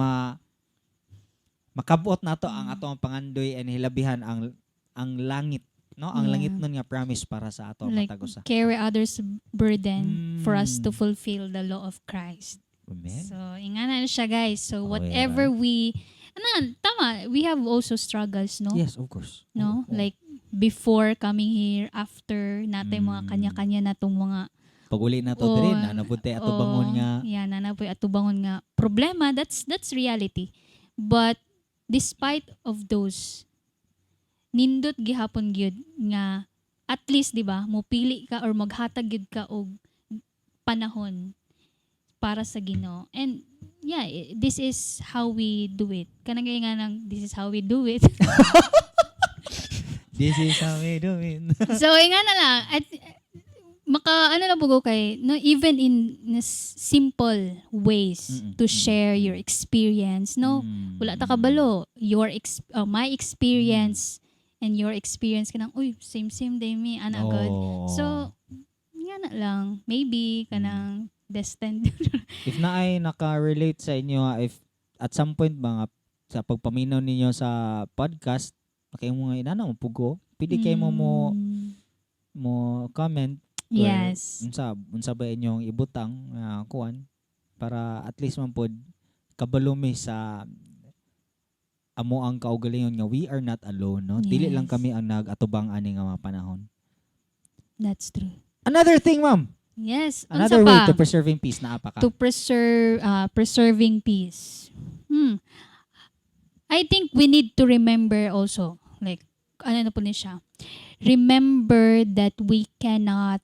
makabot nato ang ato ang pangandoy and hilabihan ang langit, no, ang langit nun nga promise para sa ato ang Like, matag usa. Carry others' burden for us to fulfill the law of Christ. Amen. So, ingana na siya, guys. So, Okay, whatever we, ano, tama, we have also struggles, no? Yes, of course. No? Oo. Like, before coming here, after, natin mga kanya-kanya na tong mga Pag uli na to Oo, diri na napunta ato bangon nga. Yeah, na napoy atubangon nga problema. That's reality. But despite of those, nindot gihapon gyud nga at least, di ba, mupili ka or maghatag gyud ka og panahon para sa Ginoo. And yeah, this is how we do it. Kanang nga nang this is how we do it. This is how we do it. So, nga na lang. At, maka, ano na bugo kay, no, even in simple ways to share your experience, no? Wala ta kabalo. My experience and your experience kanang, uy, same same day mi, ana god. So, nga na lang. Maybe, kanang destined. If naay naka-relate sa inyo, ah, if at some point mga sa pagpaminaw ninyo sa podcast, kay mo nga inana mo pugo, pwede kay mo mo mo comment or unsa unsa ba inyong ibutang kuan para at least man pod kabalo mi sa amo ang kaugalingon nga we are not alone, no? Dili lang kami ang nag-atubang ani nga mga panahon. That's true. Another thing, ma'am. Yes. Unsa Another way pa? To preserving peace, naa pa ka? To preserve preserving peace. I think we need to remember also, like, ano na po ni siya? Remember that we cannot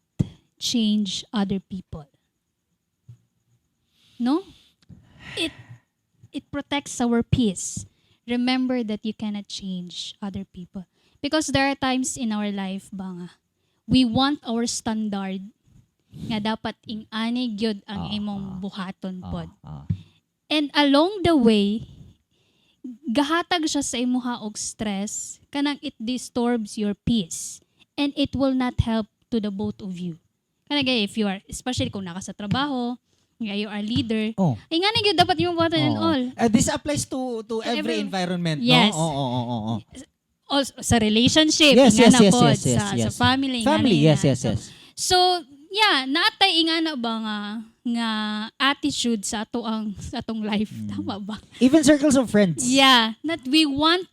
change other people. No? It protects our peace. Remember that you cannot change other people. Because there are times in our life ba nga, we want our standard nga dapat ing-ani gyud ang imong buhaton pod. And along the way, gahatag siya sa imuha og stress, kanang it disturbs your peace and it will not help to the both of you. Kanang gay, if you are, especially kung naka sa trabaho, nga you are leader, ay nga na gyud dapat imong buhaton and Oo. all. This applies to every environment, no? Oo. Also, sa relationship, nga na pod, sa family, nga Family, na nga. So, yeah, naatay ingana ba nga nga attitude sa atong life, tama ba? Even circles of friends. Yeah, that we want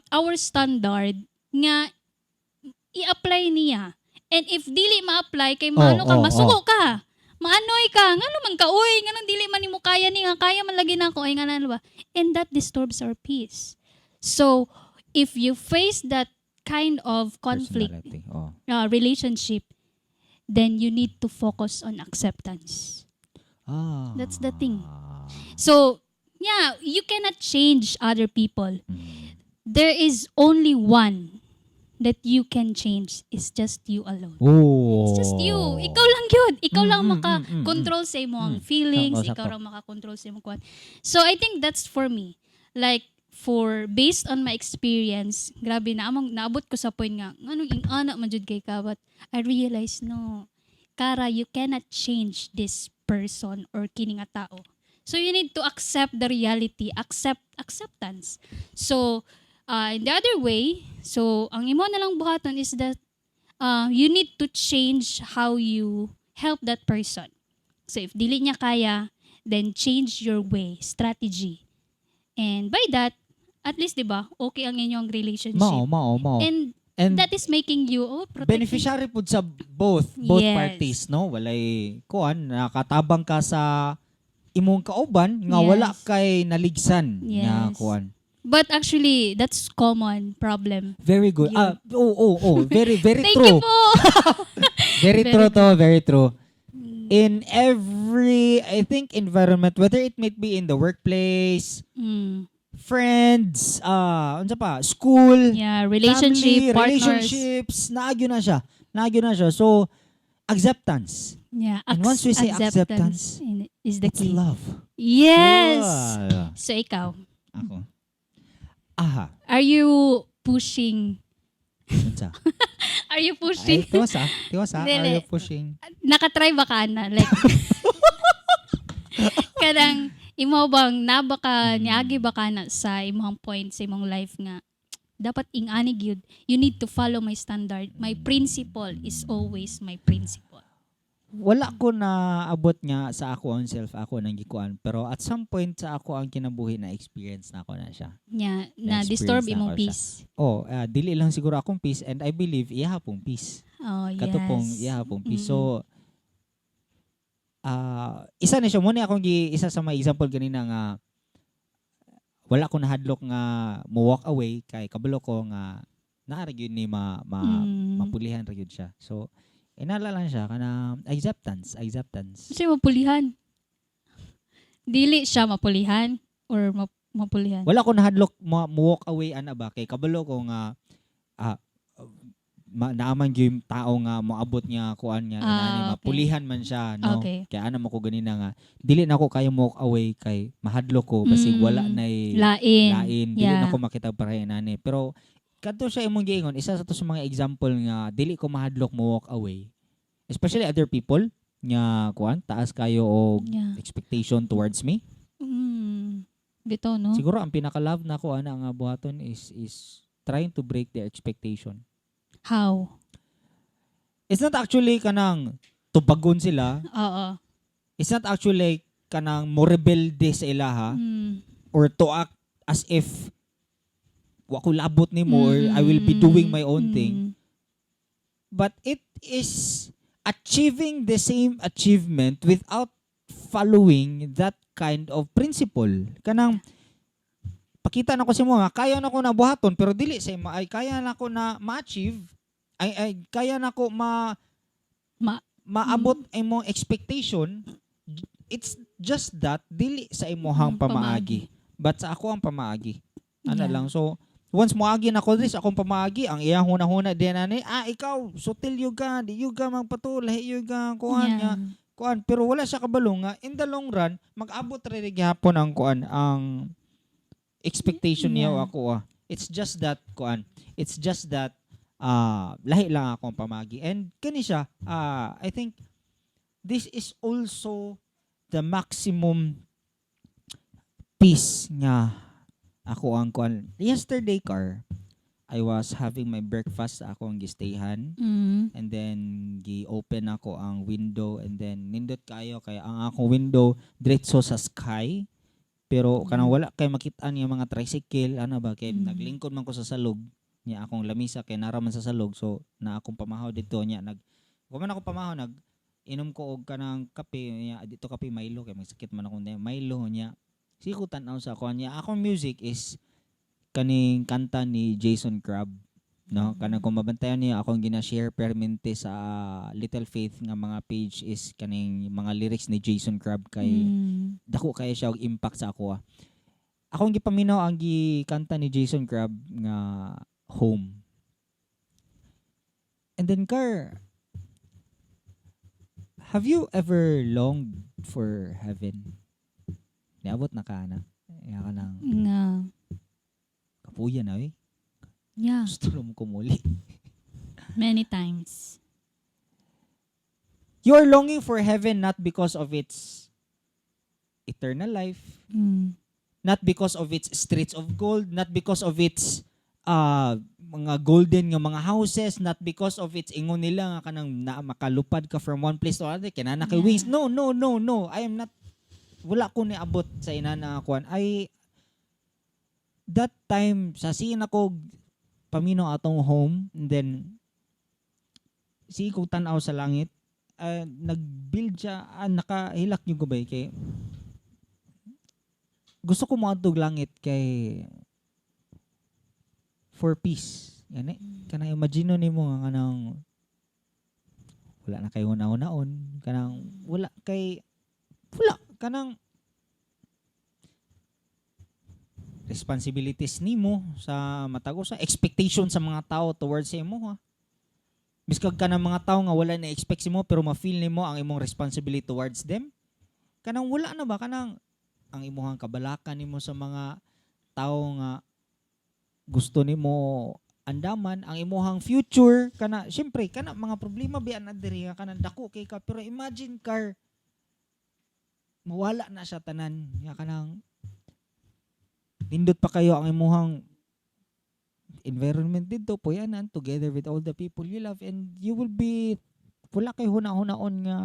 our standard nga i-apply niya. And if dili ma-apply kay maano ka, masuko ka. Maanoy ka, ngano man ka, uy, nganong dili man nimo kaya ni nga kaya man lagi nako ay ngano ba? And that disturbs our peace. So, if you face that kind of conflict, Personality. Oh. relationship, then you need to focus on acceptance. That's the thing. So, yeah, you cannot change other people. There is only one that you can change. It's just you alone. Oh. It's just you. Ikaw lang yun. Ikaw lang maka-control sa imong feelings. Sakto, Ikaw sakto. Lang maka-control sa imong kwan. So, I think that's for me. Like, for based on my experience, grabe na among naabot ko sa point nga nganong ing-ana man jud kay ka, but I realize, no, Kara, you cannot change this person or kini nga tao. So you need to accept the reality, accept acceptance. So in the other way, so ang imo na lang buhaton is that you need to change how you help that person. So if dili niya kaya, then change your way, strategy. And by that, at least, 'di ba, okay ang inyong relationship. Mao, mao, mao. And And that is making you, oh, protecting. Beneficiary pud sa both both parties, no? Walay kuan, nakatabang ka sa imong kauban nga wala kay naligsan nga kuan. But actually, that's common problem. Very good. Yun. Ah, oh, very very Thank true. you po. Very Very true to, very true. In every, I think, environment, whether it might be in the workplace, friends, unsa pa, school, Yeah, relationship, family, partners. Relationships, naagyo na siya. Naagyo na siya. So, acceptance. Yeah, And once we say acceptance, is the it's key. Love. Yes. Yeah. So ikaw, Ako. Aha. are you pushing? Unsa? Are you Ay, pushing? tiwas ah. Tiwas ah. Are Dili. you pushing? Nakatry ba ka na? Like, kanang imo bang naba ka, niagi ba ka na sa imong point sa imong life nga dapat ing-ani gyud, you need to follow my standard, my principle is always my principle? Wala ko na abot nga sa ako ang self ako nang gikuan, pero at some point sa ako ang kinabuhi na experience na ako na siya. Nya na Na-experience disturb na imong ako siya. peace. Oh, dili lang siguro akong peace and I believe iya pong peace. Kato pong iya pong peace. So isa na siya mo ni akong gi isa sa mga example ganina nga wala ko nahadlok nga mo walk away kay kabalo ko nga naa ra gyud ni ma, ma mapulihan ra gyud siya. So inala lang siya kana acceptance, acceptance. Kasi mapulihan. Dili siya mapulihan or mapulihan. Wala ko nahadlok mo walk away ana ba kay kabalo ko nga Naaman gyud yung tao nga moabot niya kuan nga inani, mapulihan man siya, no? Kaya ana mo ko ganina nga dili na ko kayo mo walk away kay mahadlok ko basig wala nay Lain. Lain, dili na ko makita para inani. Pero kadto siya imong giingon, isa sa to sa mga example nga dili ko mahadlok mo walk away, especially other people nga kuan, taas kayo og expectation towards me. Bitaw, no? Siguro ang pinaka love na ko ana nga buhaton is trying to break their expectation. How? It's not actually kanang tubagon sila. It's not actually kanang mo rebelde sa ilaha or to act as if wa ko labot nimo or I will be doing my own thing. But it is achieving the same achievement without following that kind of principle. Kanang pakita na ko sa imo nga kaya na ko na buhaton pero dili sa imo ay kaya na ko na ma-achieve ay kaya na ko ma maabot imong expectation. It's just that dili sa imuhang pamaagi but sa ako ang pamaagi ana lang. So once moagi na ko this akong pamaagi, ang iyang hunahuna din ani, "Ah, ikaw sutil gyud ka, di gyud ka magpatulahi gyud ka kuan nga kuan." Pero wala siya kabalo nga in the long run mag-abot ra gihapon ang kuan, ang expectation niya o ako ah. It's just that kuan, it's just that lahi lang akong pamagi. And kani siya, I think this is also the maximum peace nga ako ang kuan. Yesterday, car, I was having my breakfast sa akong gistayhan and then gi-open ako ang window and then nindot kayo kay ang akong window diretso sa sky, pero kanang wala kay makit-an yung mga tricycle ano ba kay naglingkod man ko sa salog niya. Akong lamisa kay nara man sa salog, so na akong pamahaw dito niya. Nag kuman ako pamahaw, nag inom ko og kanang kape niya dito, kape Milo kay magsakit man ako niya, Milo niya. Sige ko tan-aw sa ako niya. Akong music is kaning kanta ni Jason Crabb, no? Kanang kung mabantayan niya, akong gina-share permente sa Little Faith nga mga page is kaning mga lyrics ni Jason Crabb kay dako kaya siya og impact sa ako ah. Akong gipaminaw ang gikanta ni Jason Crabb nga "Home". And then car, have you ever longed for heaven? Niabot na ka na. Ya ka nang Nga. Kapuya na eh. Gusto mo kumuli. Many times. You are longing for heaven not because of its eternal life, not because of its streets of gold, not because of its mga golden nga mga houses, not because of its ingon nila nga kanang na makalupad ka from one place to another, kinana kay wings. No, no, no, no. I am not, wala ko niabot sa inana kuan. I that time sa siin ako paminaw atong "Home" and then sige kong tan-aw sa langit, nag-build siya, nakahilak yung gubay kay gusto ko moadtog langit kay for peace. Gani kanang imagine nimo nga kanang wala na kay una-unaon, kanang wala kay wala kanang responsibilities nimo sa matag usa, expectation sa mga tao towards sa imo ha. Biskag ka ng mga tao nga wala na expect mo pero ma-feel nimo ang imong responsibility towards them. Kanang wala na ba kanang ang imuhang kabalakan nimo sa mga tao nga gusto nimo andaman, ang imuhang future kana, syempre kana mga problema biya na diri nga kanang dako kay ka. Pero imagine car, mawala na siya tanan nga kanang nindot pa kayo ang imuhang environment dito puyanan together with all the people you love and you will be wala kay huna-hunaon nga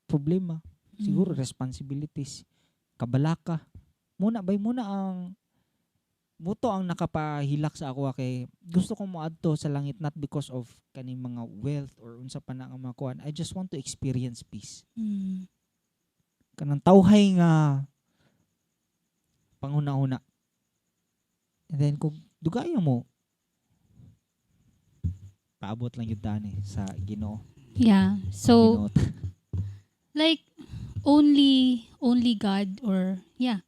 problema siguro, responsibilities, kabalaka muna bay muna. Ang muto ang nakapahilak sa ako kay gusto kong moadto sa langit not because of kaning mga wealth or unsa pa na ang mga kuan. I just want to experience peace, kanang tawhay nga panghuna-huna. And then kung dugayan mo, paabot lang yun tani sa Ginoo. So Ginoo. Like only God or yeah,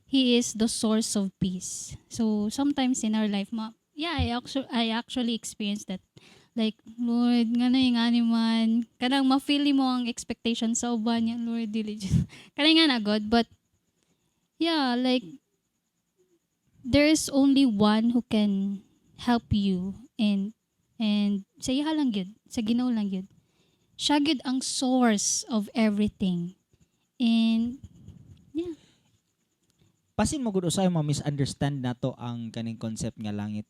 he is the source of peace. So sometimes in our life ma Yeah, I actually experienced that. Like, "Lord, ngano ingani man?" Kanang ma-feel mo ang expectation sa uban niya, "Lord, dili jud." Kanang nga na God, but yeah, like there is only one who can help you and sa iya lang gyud, sa Ginoo lang gyud. Siya gyud ang source of everything. And yeah. Basin mo gud usay ma-misunderstand nato ang kaning concept nga langit.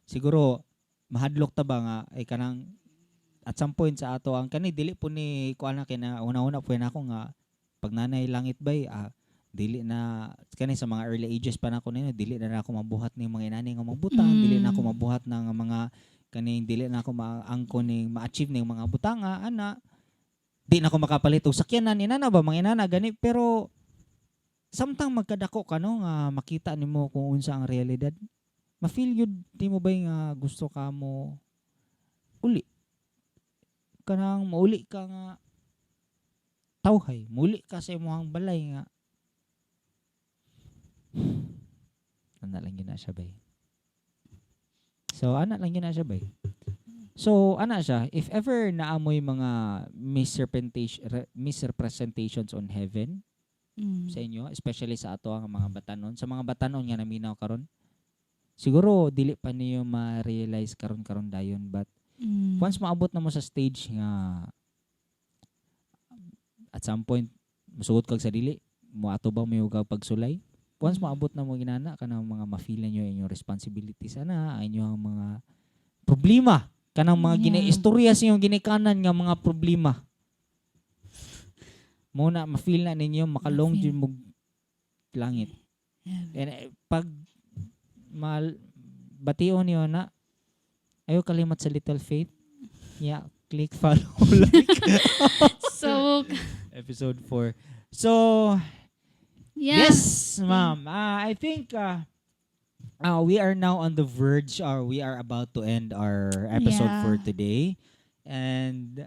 Siguro mahadlok ta ba nga ay kanang at some point sa ato ang kani dili po ni kuan na kina una-una po na ako nga pag nanay langit bay, dili na kani sa mga early ages pa nako nino, dili na nako mabuhat ning mga inani nga mga butang, dili na ako mabuhat ng mga kaning, dili na ako maangko ning ma-achieve ning mga butanga ana, di na ako makapalit og sakyanan, inana ba, mga inana gani. Pero samtang magkadako ka, no, nga makita nimo kung unsa ang realidad, ma-feel yun di mo ba nga gusto ka mo uli, kanang mauli ka nga tawhay, muli ka sa imong balay nga ana lang yun na siya bay. So ana lang yun na siya bay. So ana siya, if ever naamoy mga misrepresentations on heaven sa inyo, especially sa ato ang mga batanon, sa mga batanon nga naminaw karon, siguro dili pa niyo ma-realize karon karon dayon, but once maabot na mo sa stage nga at some point musugot kag sa dili mo ato ba mo kag pagsulay, once maabot na mo ginana kanang mga ma-feel ninyo inyong responsibilities ana, ang inyong mga problema, kanang mga ginaistorya sa inyong ginikanan nga mga problema mo na, ma-feel na ninyo makalong Ma-feel. Jud mo langit. And pag mal bation niyo na, ayo kalimot sa Little Faith. Yeah, click follow, like. So, Episode 4. So, yes, ma'am. I think we are now on the verge or we are about to end our episode for today. And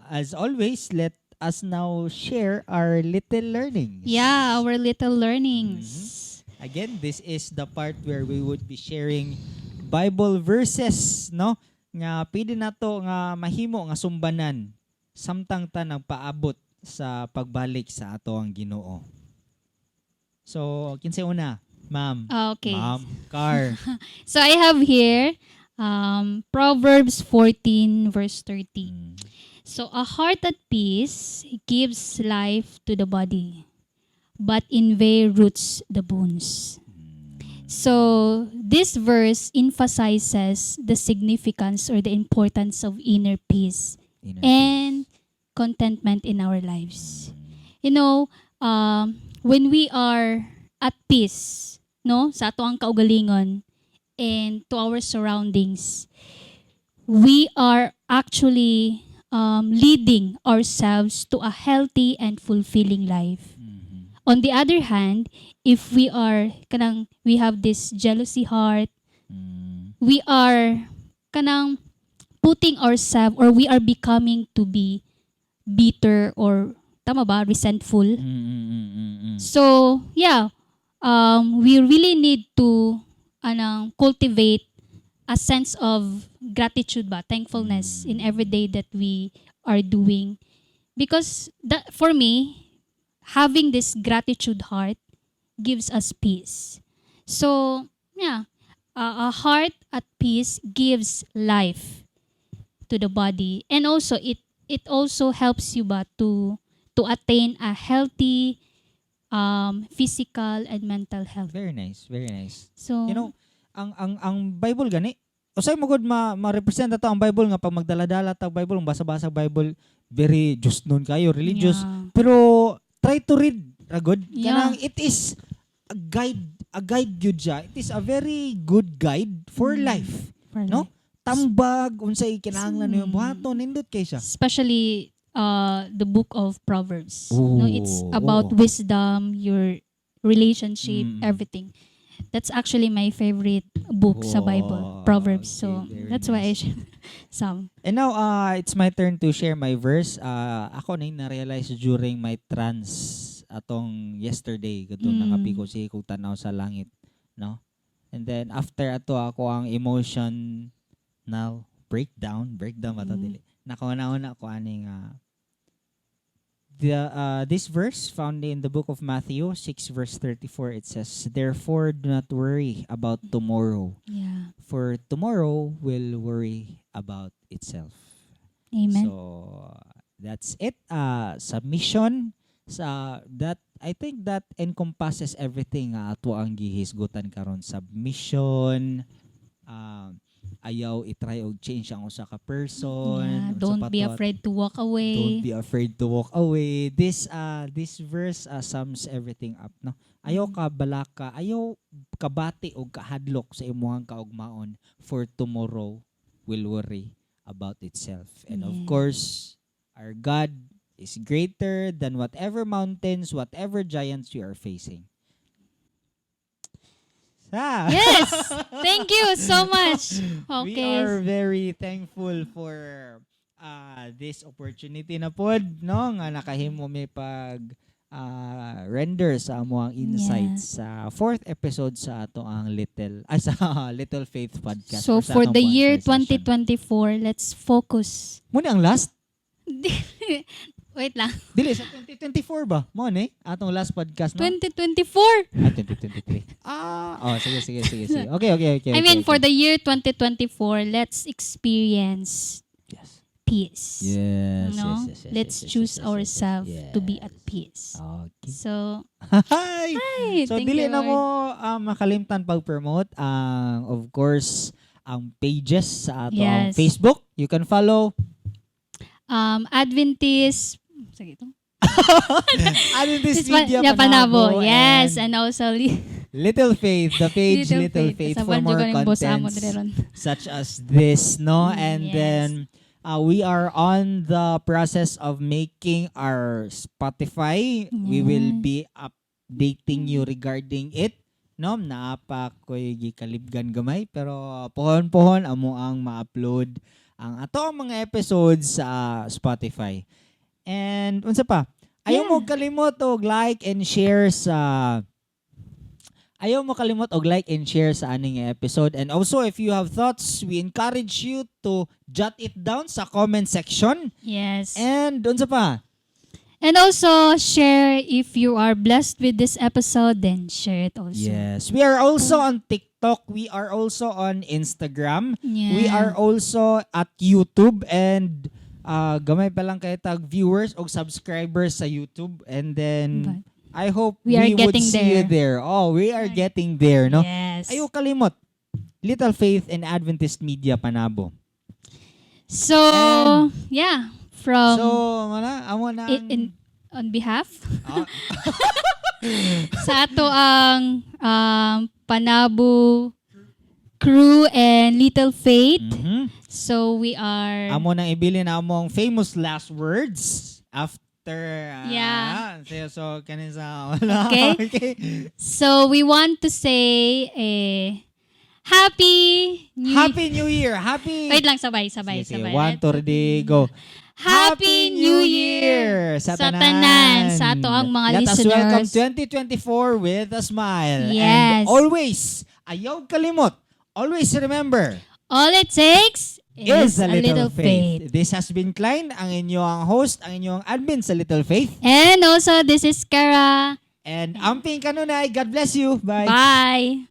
as always, let us now share our little learnings. Yeah, our little learnings. Again, this is the part where we would be sharing Bible verses, no? Nga pwede nato nga mahimo nga sumbanan samtang ta nagpaabot sa pagbalik sa ato ang Ginoo. So, kinsay una? Ma'am. Ah, okay. Ma'am Car. So I have here Proverbs 14 verse 30. So a heart at peace gives life to the body, but envy rots the bones. So this verse emphasizes the significance or the importance of inner peace Inner and contentment in our lives. When we are at peace, no, sa ato ang kaugalingon and to our surroundings, we are actually leading ourselves to a healthy and fulfilling life. On the other hand, if we are kanang we have this jealousy heart, we are kanang putting ourselves or we are becoming to be bitter or, tama ba, resentful. So yeah, we really need to anang cultivate a sense of gratitude ba, thankfulness in every day that we are doing, because that, for me, having this gratitude heart gives us peace. So yeah, a heart at peace gives life to the body and also it also helps you ba to attain a healthy physical and mental health. Very nice, very nice. So Ang Bible gani, usay mo gud ma ma-represent ato ang Bible nga pag magdala-dala ta Bible, ang basa-basa Bible, very just nun kayo, religious. Pero try to read ra gud. Kanang it is a guide gyud siya. It is a very good guide for life. For No? life. Tambag unsay kinahanglan nimo buhaton, nindot kay siya. Especially the book of Proverbs. No, it's Oh, about oo. Wisdom, your relationship, everything. That's actually my favorite book sa Bible, Proverbs. Okay, So very that's why I nice. share some. And now, it's my turn to share my verse. Ako na yung na-realize during my trance atong yesterday. Kadto nangapiko siya kog tanaw sa langit. No? And then after ato ako ang emotional breakdown, breakdown ba to, dili? Nakauna-una ko ani nga the this verse found in the book of Matthew 6 verse 34. It says, "Therefore do not worry about tomorrow, for tomorrow will worry about itself." Amen. So that's it. Submission sa that, I think that encompasses everything nga ato ang gihisgutan karon: submission, ayaw i-try og change ang usa ka person. Yeah, unsa don't pa be to? Afraid to walk away. Don't be afraid to walk away. This verse sums everything up, no? Ayaw ka balaka, ayaw kabati og kahadlok sa imong kaugmaon, for tomorrow will worry about itself. And of course, our God is greater than whatever mountains, whatever giants we are facing. Sa. Yes! Thank you so much. We are very thankful for this opportunity na pod, no, nga nakahimo mi pag render sa among insights sa fourth episode sa ato ang little sa Little Faith Podcast So or sa for atong the year bonfire session. 2024, let's focus. Mao ni ang last? Wait lang. Dili sa 2024 ba? Mao ni atong last podcast, no? 2024. Ah, 2023. Ah, oh, sige sige sige sige. Okay. I mean, for the year 2024, let's experience peace. No? Yes, Let's choose ourselves to be at peace. So, Hi! Hi, So thank dili you, na Lord. mo makalimtan pag-promote ang, of course, ang pages sa ato ang Facebook. You can follow Adventist, sige ito. Adventist This one- Media yeah, Panabo. Panabo. Yes, and and also Little Faith, the page Little Faith, for Sa more boss amo contents dire ron. Such as this, no? And then we are on the process of making our Spotify. We will be updating you regarding it. No, naa pa ko'y gikalibgan gamay, pero pohon-pohon amo ang ma-upload ang ato ang mga episodes sa Spotify. And unsa pa? Ayaw mo kalimot og like and share sa Ayaw mo kalimot og like and share sa aning episode. And also, if you have thoughts, we encourage you to jot it down sa comment section. And unsa pa? And also, share if you are blessed with this episode, then share it also. Yes. We are also on TikTok. We are also on Instagram. We are also at YouTube and gamay pa lang kay tag viewers o subscribers sa YouTube. And then But I hope we are would getting see you there. Oh, we are getting there, no? Yes. Ayaw kalimot. Little Faith and Adventist Media Panabo. So, yeah, from So, mana, amo na on behalf Ah, sa ato ang Panabo crew and Little Faith. So we are Amo nang ibilin na among famous last words after so kanin sa wala. Okay. Okay. So we want to say a happy new Happy New Year. Happy Wait lang, sabay sabay Sige, sige. sabay. One, two, ready, go. Happy New Year sa sa tanan. tanan, sa ato ang mga Let us listeners. welcome 2024 with a smile. Yes. And always, ayaw kalimot. Always remember, All it takes is a little faith. This has been Klein, ang inyong host, ang inyong admin sa Little Faith. And also, this is Kara. And amping kanunay. God bless you. Bye. Bye.